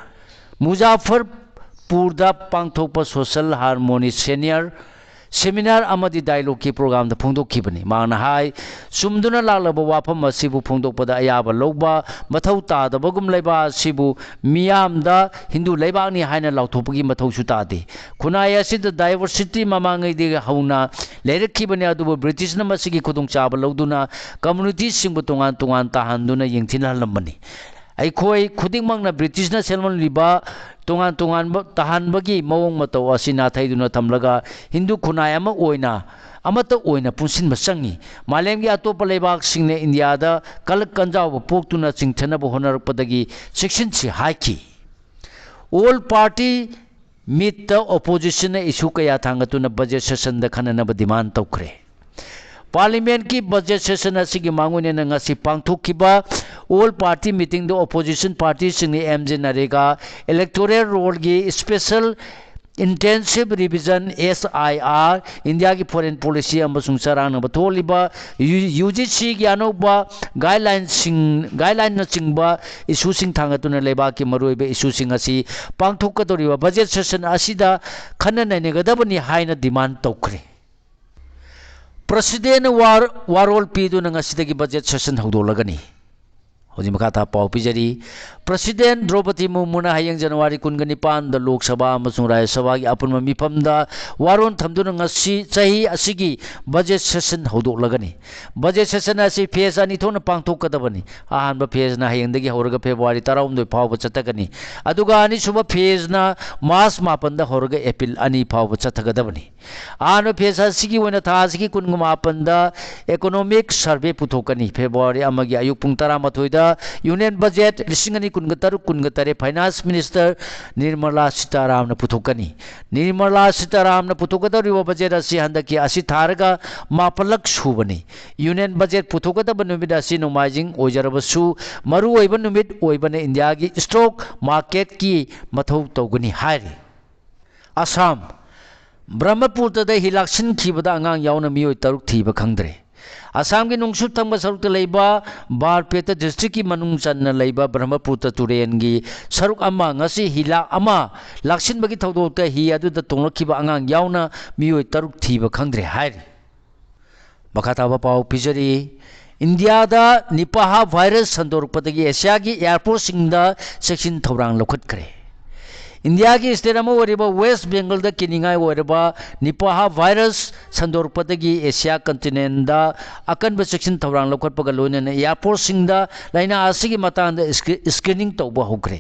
ꯃꯨꯖꯥꯐꯔꯄꯨꯔꯗ ꯄꯥꯡꯊꯣꯛꯄ ꯁꯣꯁꯦꯜ ꯍꯥꯔꯃꯣꯅꯤ ꯁꯦꯅꯤꯌꯔ ꯁꯦꯃꯤꯅꯥꯔ ꯑꯃꯗꯤ ꯗꯥꯏꯂꯣꯒꯀꯤ ꯄ꯭ꯔꯣꯒ꯭ꯔꯥꯝꯗ ꯐꯣꯡꯗꯣꯛꯈꯤꯕꯅꯤ꯫ ꯃꯍꯥꯛꯅ ꯍꯥꯏ, ꯆꯨꯝꯗꯨꯅ ꯂꯥꯛꯂꯕ ꯋꯥꯐꯝ ꯑꯁꯤꯕꯨ ꯐꯣꯡꯗꯣꯛꯄꯗ ꯑꯌꯥꯕ ꯂꯧꯕ ꯃꯊꯧ ꯇꯥꯗꯕꯒꯨꯝ ꯂꯩꯕ ꯑꯁꯤꯕꯨ ꯃꯤꯌꯥꯝꯗ ꯍꯤꯟꯗꯨ ꯂꯩꯕꯥꯛꯅꯤ ꯍꯥꯏꯅ ꯂꯥꯎꯊꯣꯛꯄꯒꯤ ꯃꯊꯧꯁꯨ ꯇꯥꯗꯦ꯫ ꯈꯨꯟꯅꯥꯏ ꯑꯁꯤꯗ ꯗꯥꯏꯕꯔꯁꯤꯇꯤ ꯃꯃꯥꯡꯉꯩꯗꯒꯤ ꯍꯧꯅ ꯂꯩꯔꯛꯈꯤꯕꯅꯤ, ꯑꯗꯨꯕꯨ ꯕ꯭ꯔꯤꯇꯤꯁꯅ ꯃꯁꯤꯒꯤ ꯈꯨꯗꯣꯡꯆꯥꯕ ꯂꯧꯗꯨꯅ ꯀꯝꯃ꯭ꯌꯨꯅꯤꯇꯤꯁꯤꯡꯕꯨ ꯇꯣꯉꯥꯟ ꯇꯣꯉꯥꯟ ꯇꯥꯍꯟꯗꯨꯅ ꯌꯦꯡꯊꯤꯅꯍꯜꯂꯝꯕꯅꯤ꯫ ꯑꯩꯈꯣꯏ ꯈꯨꯗꯤꯡꯃꯛꯅ ꯕ꯭ꯔꯤꯇꯤꯁꯅ ꯁꯦꯝꯂꯝꯂꯤꯕ ꯇꯣꯉꯥꯟ ꯇꯣꯉꯥꯟꯕ ꯇꯥꯍꯟꯕꯒꯤ ꯃꯑꯣꯡ ꯃꯇꯧ ꯑꯁꯤ ꯅꯥꯊꯩꯗꯨꯅ ꯊꯝꯂꯒ ꯍꯤꯟꯗꯨ ꯈꯨꯟꯅꯥꯏ ꯑꯃ ꯑꯣꯏꯅ, ꯑꯃꯠꯇ ꯑꯣꯏꯅ ꯄꯨꯟꯁꯤꯟꯕ ꯆꯪꯏ꯫ ꯃꯥꯂꯦꯝꯒꯤ ꯑꯇꯣꯞꯄ ꯂꯩꯕꯥꯛꯁꯤꯡꯅ ꯏꯟꯗꯤꯌꯥꯗ ꯀꯂꯛ ꯀꯟꯖꯥꯎꯕ ꯄꯣꯛꯇꯨꯅ ꯆꯤꯡꯊꯅꯕ ꯍꯣꯠꯅꯔꯛꯄꯗꯒꯤ ꯆꯦꯛꯁꯤꯟꯁꯤ ꯍꯥꯏꯈꯤ꯫ All party meetꯇ oppositionꯅ issue ꯀꯌꯥ ꯊꯥꯡꯒꯠꯇꯨꯅ budget sessionꯗ ꯈꯟꯅꯅꯕ demand ꯇꯧꯈ꯭ꯔꯦ꯫ Parliamentꯀꯤ budget session ꯑꯁꯤꯒꯤ ꯃꯥꯡꯑꯣꯏꯅꯅ ꯉꯁꯤ ꯄꯥꯡꯊꯣꯛꯈꯤꯕ all party meetingꯗ opposition partyꯁꯤꯡꯅ MGNREGA, electoral rollꯒꯤ special intensive revision, SIR, ꯏꯟꯗꯤꯌꯥꯒꯤ foreign policy ꯑꯃꯁꯨꯡ ꯆꯔꯥꯡꯅꯕ ꯊꯣꯛꯍꯜꯂꯤꯕ UGCꯒꯤ ꯑꯅꯧꯕ guidelineꯁꯤꯡ, guidelineꯅꯆꯤꯡꯕ issueꯁꯤꯡ ꯊꯥꯡꯒꯠꯇꯨꯅ ꯂꯩꯕꯥꯛꯀꯤ ꯃꯔꯨꯑꯣꯏꯕ issueꯁꯤꯡ ꯑꯁꯤ ꯄꯥꯡꯊꯣꯛꯀꯗꯧꯔꯤꯕ budget session ꯑꯁꯤꯗ ꯈꯟꯅ ꯅꯩꯅꯒꯗꯕꯅꯤ ꯍꯥꯏꯅ demand ꯇꯧꯈ꯭ꯔꯦ꯫ Presidentꯅ ꯋꯥꯔ-, ꯋꯥꯔꯣꯜ ꯄꯤꯗꯨꯅ ꯉꯁꯤꯗꯒꯤ budget session ꯍꯧꯗꯣꯛꯂꯒꯅꯤ꯫ ꯍꯧꯖꯤꯛ ꯃꯈꯥ ꯇꯥꯕ ꯄꯥꯎ ꯄꯤꯖꯔꯤ꯫ President ꯗ꯭ꯔꯧꯄꯗꯤ ꯃꯨꯔꯃꯨꯅ ꯍꯌꯦꯡ January ꯀꯨꯟꯒ ꯅꯤꯄꯥꯟꯗ ꯂꯣꯛ ꯁꯚꯥ ꯑꯃꯁꯨꯡ ꯔꯥꯖ꯭ꯌ ꯁꯚꯥꯒꯤ ꯑꯄꯨꯟꯕ ꯃꯤꯐꯝꯗ ꯋꯥꯔꯣꯜ ꯊꯝꯗꯨꯅ ꯉꯁꯤ ꯆꯍꯤ ꯑꯁꯤꯒꯤ budget session ꯍꯧꯗꯣꯛꯂꯒꯅꯤ꯫ Budget session ꯑꯁꯤ phase ꯑꯅꯤ ꯊꯣꯛꯅ ꯄꯥꯡꯊꯣꯛꯀꯗꯕꯅꯤ꯫ ꯑꯍꯥꯟꯕ phaseꯅ ꯍꯌꯦꯡꯗꯒꯤ ꯍꯧꯔꯒ February ꯇꯔꯥꯍꯨꯝꯗꯣꯏ ꯐꯥꯎꯕ ꯆꯠꯊꯒꯅꯤ꯫ ꯑꯗꯨꯒ ꯑꯅꯤꯁꯨꯕ phaseꯅ March ꯃꯥꯄꯟꯗ ꯍꯧꯔꯒ April ꯑꯅꯤ ꯐꯥꯎꯕ ꯆꯠꯊꯒꯗꯕꯅꯤ꯫ ꯑꯍꯥꯟꯕ phase ꯑꯁꯤꯒꯤ ꯑꯣꯏꯅ ꯊꯥ ꯑꯁꯤꯒꯤ ꯀꯨꯟꯃꯥꯄꯟꯗ economic survey ꯄꯨꯊꯣꯛꯀꯅꯤ꯫ February ꯑꯃꯒꯤ ꯑꯌꯨꯛ ꯄꯨꯡ ꯇꯔꯥꯃꯥꯊꯣꯏꯗ Union budget ꯂꯤꯁꯤꯡ ꯑꯅꯤ ꯀꯨꯟꯒ ꯇꯔꯨꯛ ꯀꯨꯟꯒ ꯇꯔꯦꯠ Finance Minister Nirmala ꯁꯤꯇꯥꯔꯥꯝꯅ ꯄꯨꯊꯣꯛꯀꯅꯤ꯫ Nirmala ꯁꯤꯇꯥꯔꯥꯝꯅ ꯄꯨꯊꯣꯛꯀꯗꯧꯔꯤꯕ budget ꯑꯁꯤ ꯍꯟꯗꯛꯀꯤ ꯑꯁꯤ ꯊꯥꯔꯒ ꯃꯥꯄꯜꯂꯛ ꯁꯨꯕꯅꯤ꯫ Union budget ꯄꯨꯊꯣꯛꯀꯗꯕ ꯅꯨꯃꯤꯠ ꯑꯁꯤ ꯅꯣꯡꯃꯥꯏꯖꯤꯡ ꯑꯣꯏꯖꯔꯕꯁꯨ, ꯃꯔꯨꯑꯣꯏꯕ ꯅꯨꯃꯤꯠ ꯑꯣꯏꯕꯅ ꯏꯟꯗꯤꯌꯥꯒꯤ stock marketꯀꯤ ꯃꯊꯧ ꯇꯧꯒꯅꯤ ꯍꯥꯏꯔꯤ꯫ ꯑꯁꯥꯝ, ꯕ꯭ꯔꯍ꯭ꯃꯄꯨꯇ꯭ꯔꯗ ꯍꯤ ꯂꯥꯛꯁꯤꯟꯈꯤꯕꯗ ꯑꯉꯥꯡ ꯌꯥꯎꯅ ꯃꯤꯑꯣꯏ ꯇꯔꯨꯛ ꯊꯤꯕ ꯈꯪꯗ꯭ꯔꯦ꯫ ꯑꯁꯥꯝꯒꯤ ꯅꯣꯡꯆꯨꯞ ꯊꯪꯕ ꯁꯔꯨꯛꯇ ꯂꯩꯕ ꯕꯥꯔꯄꯦꯇꯥ districtꯀꯤ ꯃꯅꯨꯡ ꯆꯟꯅ ꯂꯩꯕ ꯕ꯭ꯔꯍ꯭ꯃꯄꯨꯇ꯭ꯔ ꯇꯨꯔꯦꯜꯒꯤ ꯁꯔꯨꯛ ꯑꯃ ꯉꯁꯤ ꯍꯤ ꯂꯥꯛ ꯑꯃ ꯂꯥꯛꯁꯤꯟꯕꯒꯤ ꯊꯧꯗꯣꯛꯇ ꯍꯤ ꯑꯗꯨꯗ ꯇꯣꯡꯂꯛꯈꯤꯕ ꯑꯉꯥꯡ ꯌꯥꯎꯅ ꯃꯤꯑꯣꯏ ꯇꯔꯨꯛ ꯊꯤꯕ ꯈꯪꯗ꯭ꯔꯦ ꯍꯥꯏꯔꯤ꯫ ꯃꯈꯥ ꯇꯥꯕ ꯄꯥꯎ ꯄꯤꯖꯔꯤ꯫ ꯏꯟꯗꯤꯌꯥꯗ ꯅꯤꯄꯥꯍ virus ꯁꯟꯗꯣꯔꯛꯄꯗꯒꯤ ꯑꯦꯁꯤꯌꯥꯒꯤ airportꯁꯤꯡꯗ ꯆꯦꯛꯁꯤꯟ ꯊꯧꯔꯥꯡ ꯂꯧꯈꯠꯈ꯭ꯔꯦ꯫ ꯏꯟꯗꯤꯌꯥꯒꯤ state ꯑꯃ ꯑꯣꯏꯔꯤꯕ West Bengalꯗ ꯀꯤꯅꯤꯡꯉꯥꯏ ꯑꯣꯏꯔꯕ Nipah virus ꯁꯟꯗꯣꯔꯛꯄꯗꯒꯤ Asia continentꯗ ꯑꯀꯟꯕ ꯆꯦꯛꯁꯤꯟ ꯊꯧꯔꯥꯡ ꯂꯧꯈꯠꯄꯒ ꯂꯣꯏꯅꯅ airportꯁꯤꯡꯗ ꯂꯥꯏꯅꯥ ꯑꯁꯤꯒꯤ ꯃꯇꯥꯡꯗ screening ꯇꯧꯕ ꯍꯧꯈ꯭ꯔꯦ꯫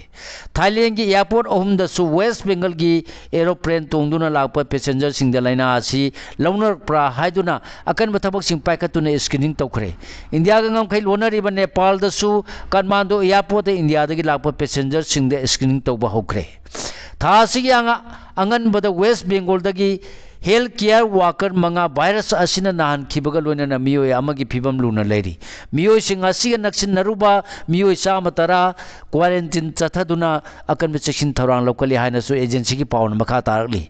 Thailandꯒꯤ airport ꯑꯍꯨꯝꯗꯁꯨ West Bengalꯒꯤ aeroplane ꯇꯣꯡꯗꯨꯅ ꯂꯥꯛꯄ passengerꯁꯤꯡꯗ ꯂꯥꯏꯅꯥ ꯑꯁꯤ ꯂꯧꯅꯔꯛꯄ꯭ꯔꯥ ꯍꯥꯏꯗꯨꯅ ꯑꯀꯟꯕ ꯊꯕꯛꯁꯤꯡ ꯄꯥꯏꯈꯠꯇꯨꯅ screening ꯇꯧꯈ꯭ꯔꯦ꯫ ꯏꯟꯗꯤꯌꯥꯒ ꯉꯝꯈꯩ ꯂꯣꯟꯅꯔꯤꯕ ꯅꯦꯄꯥꯜꯗꯁꯨ Kathmandu airportꯇ ꯏꯟꯗꯤꯌꯥꯗꯒꯤ ꯂꯥꯛꯄ passengerꯁꯤꯡꯗ screening ꯇꯧꯕ ꯍꯧꯈ꯭ꯔꯦ꯫ ꯊꯥ ꯑꯁꯤꯒꯤ ꯑꯉ-, ꯑꯉꯟꯕꯗ West Bengalꯗꯒꯤ health care worker ꯃꯉꯥ virus ꯑꯁꯤꯅ ꯅꯥꯍꯟꯈꯤꯕꯒ ꯂꯣꯏꯅꯅ ꯃꯤꯑꯣꯏ ꯑꯃꯒꯤ ꯐꯤꯕꯝ ꯂꯨꯅ ꯂꯩꯔꯤ꯫ ꯃꯤꯑꯣꯏꯁꯤꯡ ꯑꯁꯤꯒ ꯅꯛꯁꯤꯟꯅꯔꯨꯕ ꯃꯤꯑꯣꯏ ꯆꯥꯝꯃ ꯇꯔꯥ quarantine ꯆꯠꯊꯗꯨꯅ ꯑꯀꯟꯕ ꯆꯦꯛꯁꯤꯟ ꯊꯧꯔꯥꯡ ꯂꯧꯈꯠꯂꯤ ꯍꯥꯏꯅꯁꯨ agencyꯒꯤ ꯄꯥꯎꯅ ꯃꯈꯥ ꯇꯥꯔꯛꯂꯤ꯫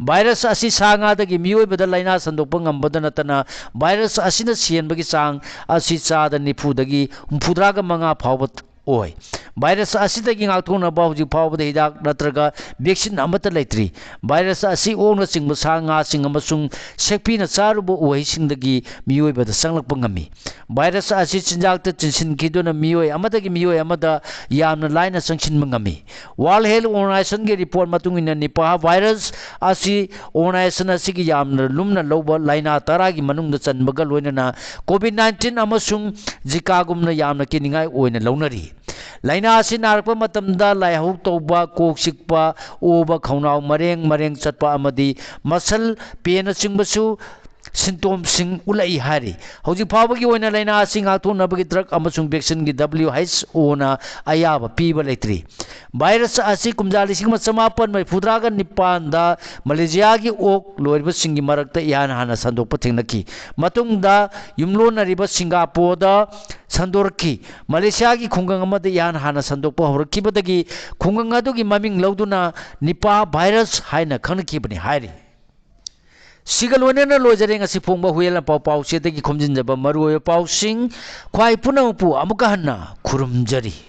Virus ꯑꯁꯤ ꯁꯥ ꯉꯥꯗꯒꯤ ꯃꯤꯑꯣꯏꯕꯗ ꯂꯥꯏꯅꯥ ꯁꯟꯗꯣꯛꯄ ꯉꯝꯕꯗ ꯅꯠꯇꯅ virus ꯑꯁꯤꯅ ꯁꯤꯍꯟꯕꯒꯤ ꯆꯥꯡ ꯑꯁꯤ ꯆꯥꯗ ꯅꯤꯐꯨꯗꯒꯤ ꯍꯨꯝꯐꯨꯇꯔꯥꯒ ꯃꯉꯥ ꯐꯥꯎꯕ ꯑꯣꯏ꯫ Virus ꯑꯁꯤꯗꯒꯤ ꯉꯥꯛꯊꯣꯛꯅꯕ ꯍꯧꯖꯤꯛ ꯐꯥꯎꯕꯗ ꯍꯤꯗꯥꯛ ꯅꯠꯇ꯭ꯔꯒ vaccine ꯑꯃꯠꯇ ꯂꯩꯇ꯭ꯔꯤ꯫ Virus ꯑꯁꯤ ꯑꯣꯛꯅꯆꯤꯡꯕ ꯁꯥ ꯉꯥꯁꯤꯡ ꯑꯃꯁꯨꯡ ꯁꯦꯛꯄꯤꯅ ꯆꯥꯔꯨꯕ ꯎꯍꯩꯁꯤꯡꯗꯒꯤ ꯃꯤꯑꯣꯏꯕꯗ ꯆꯪꯂꯛꯄ ꯉꯝꯃꯤ꯫ Virus ꯑꯁꯤ ꯆꯤꯟꯖꯥꯛꯇ ꯆꯤꯟꯁꯤꯟꯈꯤꯗꯨꯅ ꯃꯤꯑꯣꯏ ꯑꯃꯗꯒꯤ ꯃꯤꯑꯣꯏ ꯑꯃꯗ ꯌꯥꯝꯅ ꯂꯥꯏꯅ ꯆꯪꯁꯤꯟꯕ ꯉꯝꯃꯤ꯫ World Health Organizationꯒꯤ report ꯃꯇꯨꯡ ꯏꯟꯅ Nipah virus ꯑꯁꯤ organization ꯑꯁꯤꯒꯤ ꯌꯥꯝꯅ ꯂꯨꯝꯅ ꯂꯧꯕ ꯂꯥꯏꯅꯥ ꯇꯔꯥꯒꯤ ꯃꯅꯨꯡꯗ ꯆꯟꯕꯒ ꯂꯣꯏꯅꯅ COVID nineteen ꯑꯃꯁꯨꯡ Zikaꯒꯨꯝꯅ ꯌꯥꯝꯅ ꯀꯤꯅꯤꯡꯉꯥꯏ ꯑꯣꯏꯅ ꯂꯧꯅꯔꯤ꯫ ꯂꯥꯏꯅꯥ ꯑꯁꯤ ꯅꯥꯔꯛꯄ ꯃꯇꯝꯗ ꯂꯥꯏꯍꯧ ꯇꯧꯕ, ꯀꯣꯛ ꯆꯤꯛꯄ, ꯑꯣꯕ, ꯈꯧꯅꯥꯎ ꯃꯔꯦꯡ ꯃꯔꯦꯡ ꯆꯠꯄ ꯑꯃꯗꯤ muscle painꯅꯆꯤꯡꯕꯁꯨ symptomꯁꯤꯡ ꯎꯠꯂꯛꯏ ꯍꯥꯏꯔꯤ꯫ ꯍꯧꯖꯤꯛ ꯐꯥꯎꯕꯒꯤ ꯑꯣꯏꯅ ꯂꯥꯏꯅꯥ ꯑꯁꯤ ꯉꯥꯛꯊꯣꯛꯅꯕꯒꯤ drug ꯑꯃꯁꯨꯡ vaccineꯒꯤ WHOꯅ ꯑꯌꯥꯕ ꯄꯤꯕ ꯂꯩꯇ꯭ꯔꯤ꯫ Virus ꯑꯁꯤ ꯀꯨꯝꯖꯥ ꯂꯤꯁꯤꯡ ꯑꯃ ꯆꯃꯥꯄꯟ ꯃꯔꯤꯐꯨꯇꯔꯥꯒ ꯅꯤꯄꯥꯟꯗ Malaysiaꯒꯤ ꯑꯣꯛ ꯂꯣꯏꯔꯤꯕꯁꯤꯡꯒꯤ ꯃꯔꯛꯇ ꯏꯍꯥꯟ ꯍꯥꯟꯅ ꯁꯟꯗꯣꯛꯄ ꯊꯦꯡꯅꯈꯤ꯫ ꯃꯇꯨꯡꯗ ꯌꯨꯝꯂꯣꯟꯅꯔꯤꯕ Singaporeꯗ ꯁꯟꯗꯣꯔꯛꯈꯤ꯫ Malaysiaꯒꯤ ꯈꯨꯡꯒꯪ ꯑꯃꯗ ꯏꯍꯥꯟ ꯍꯥꯟꯅ ꯁꯟꯗꯣꯛꯄ ꯍꯧꯔꯛꯈꯤꯕꯗꯒꯤ ꯈꯨꯡꯒꯪ ꯑꯗꯨꯒꯤ ꯃꯃꯤꯡ ꯂꯧꯗꯨꯅ Nipah virus ꯍꯥꯏꯅ ꯈꯪꯅꯈꯤꯕꯅꯤ ꯍꯥꯏꯔꯤ꯫ ꯁꯤꯒ ꯂꯣꯏꯅꯅ ꯂꯣꯏꯖꯔꯦ ꯉꯁꯤ ꯐꯣꯡꯕ ꯍꯨꯏꯌꯦꯟ ꯂꯥꯟꯄꯥꯎ ꯄꯥꯎꯆꯦꯗꯒꯤ ꯈꯣꯝꯖꯤꯟꯖꯕ ꯃꯔꯨꯑꯣꯏꯕ ꯄꯥꯎꯁꯤꯡ꯫ ꯈ꯭ꯋꯥꯏ ꯄꯨꯝꯅꯃꯛꯄꯨ ꯑꯃꯨꯛꯀ ꯍꯟꯅ ꯈꯨꯔꯨꯝꯖꯔꯤ꯫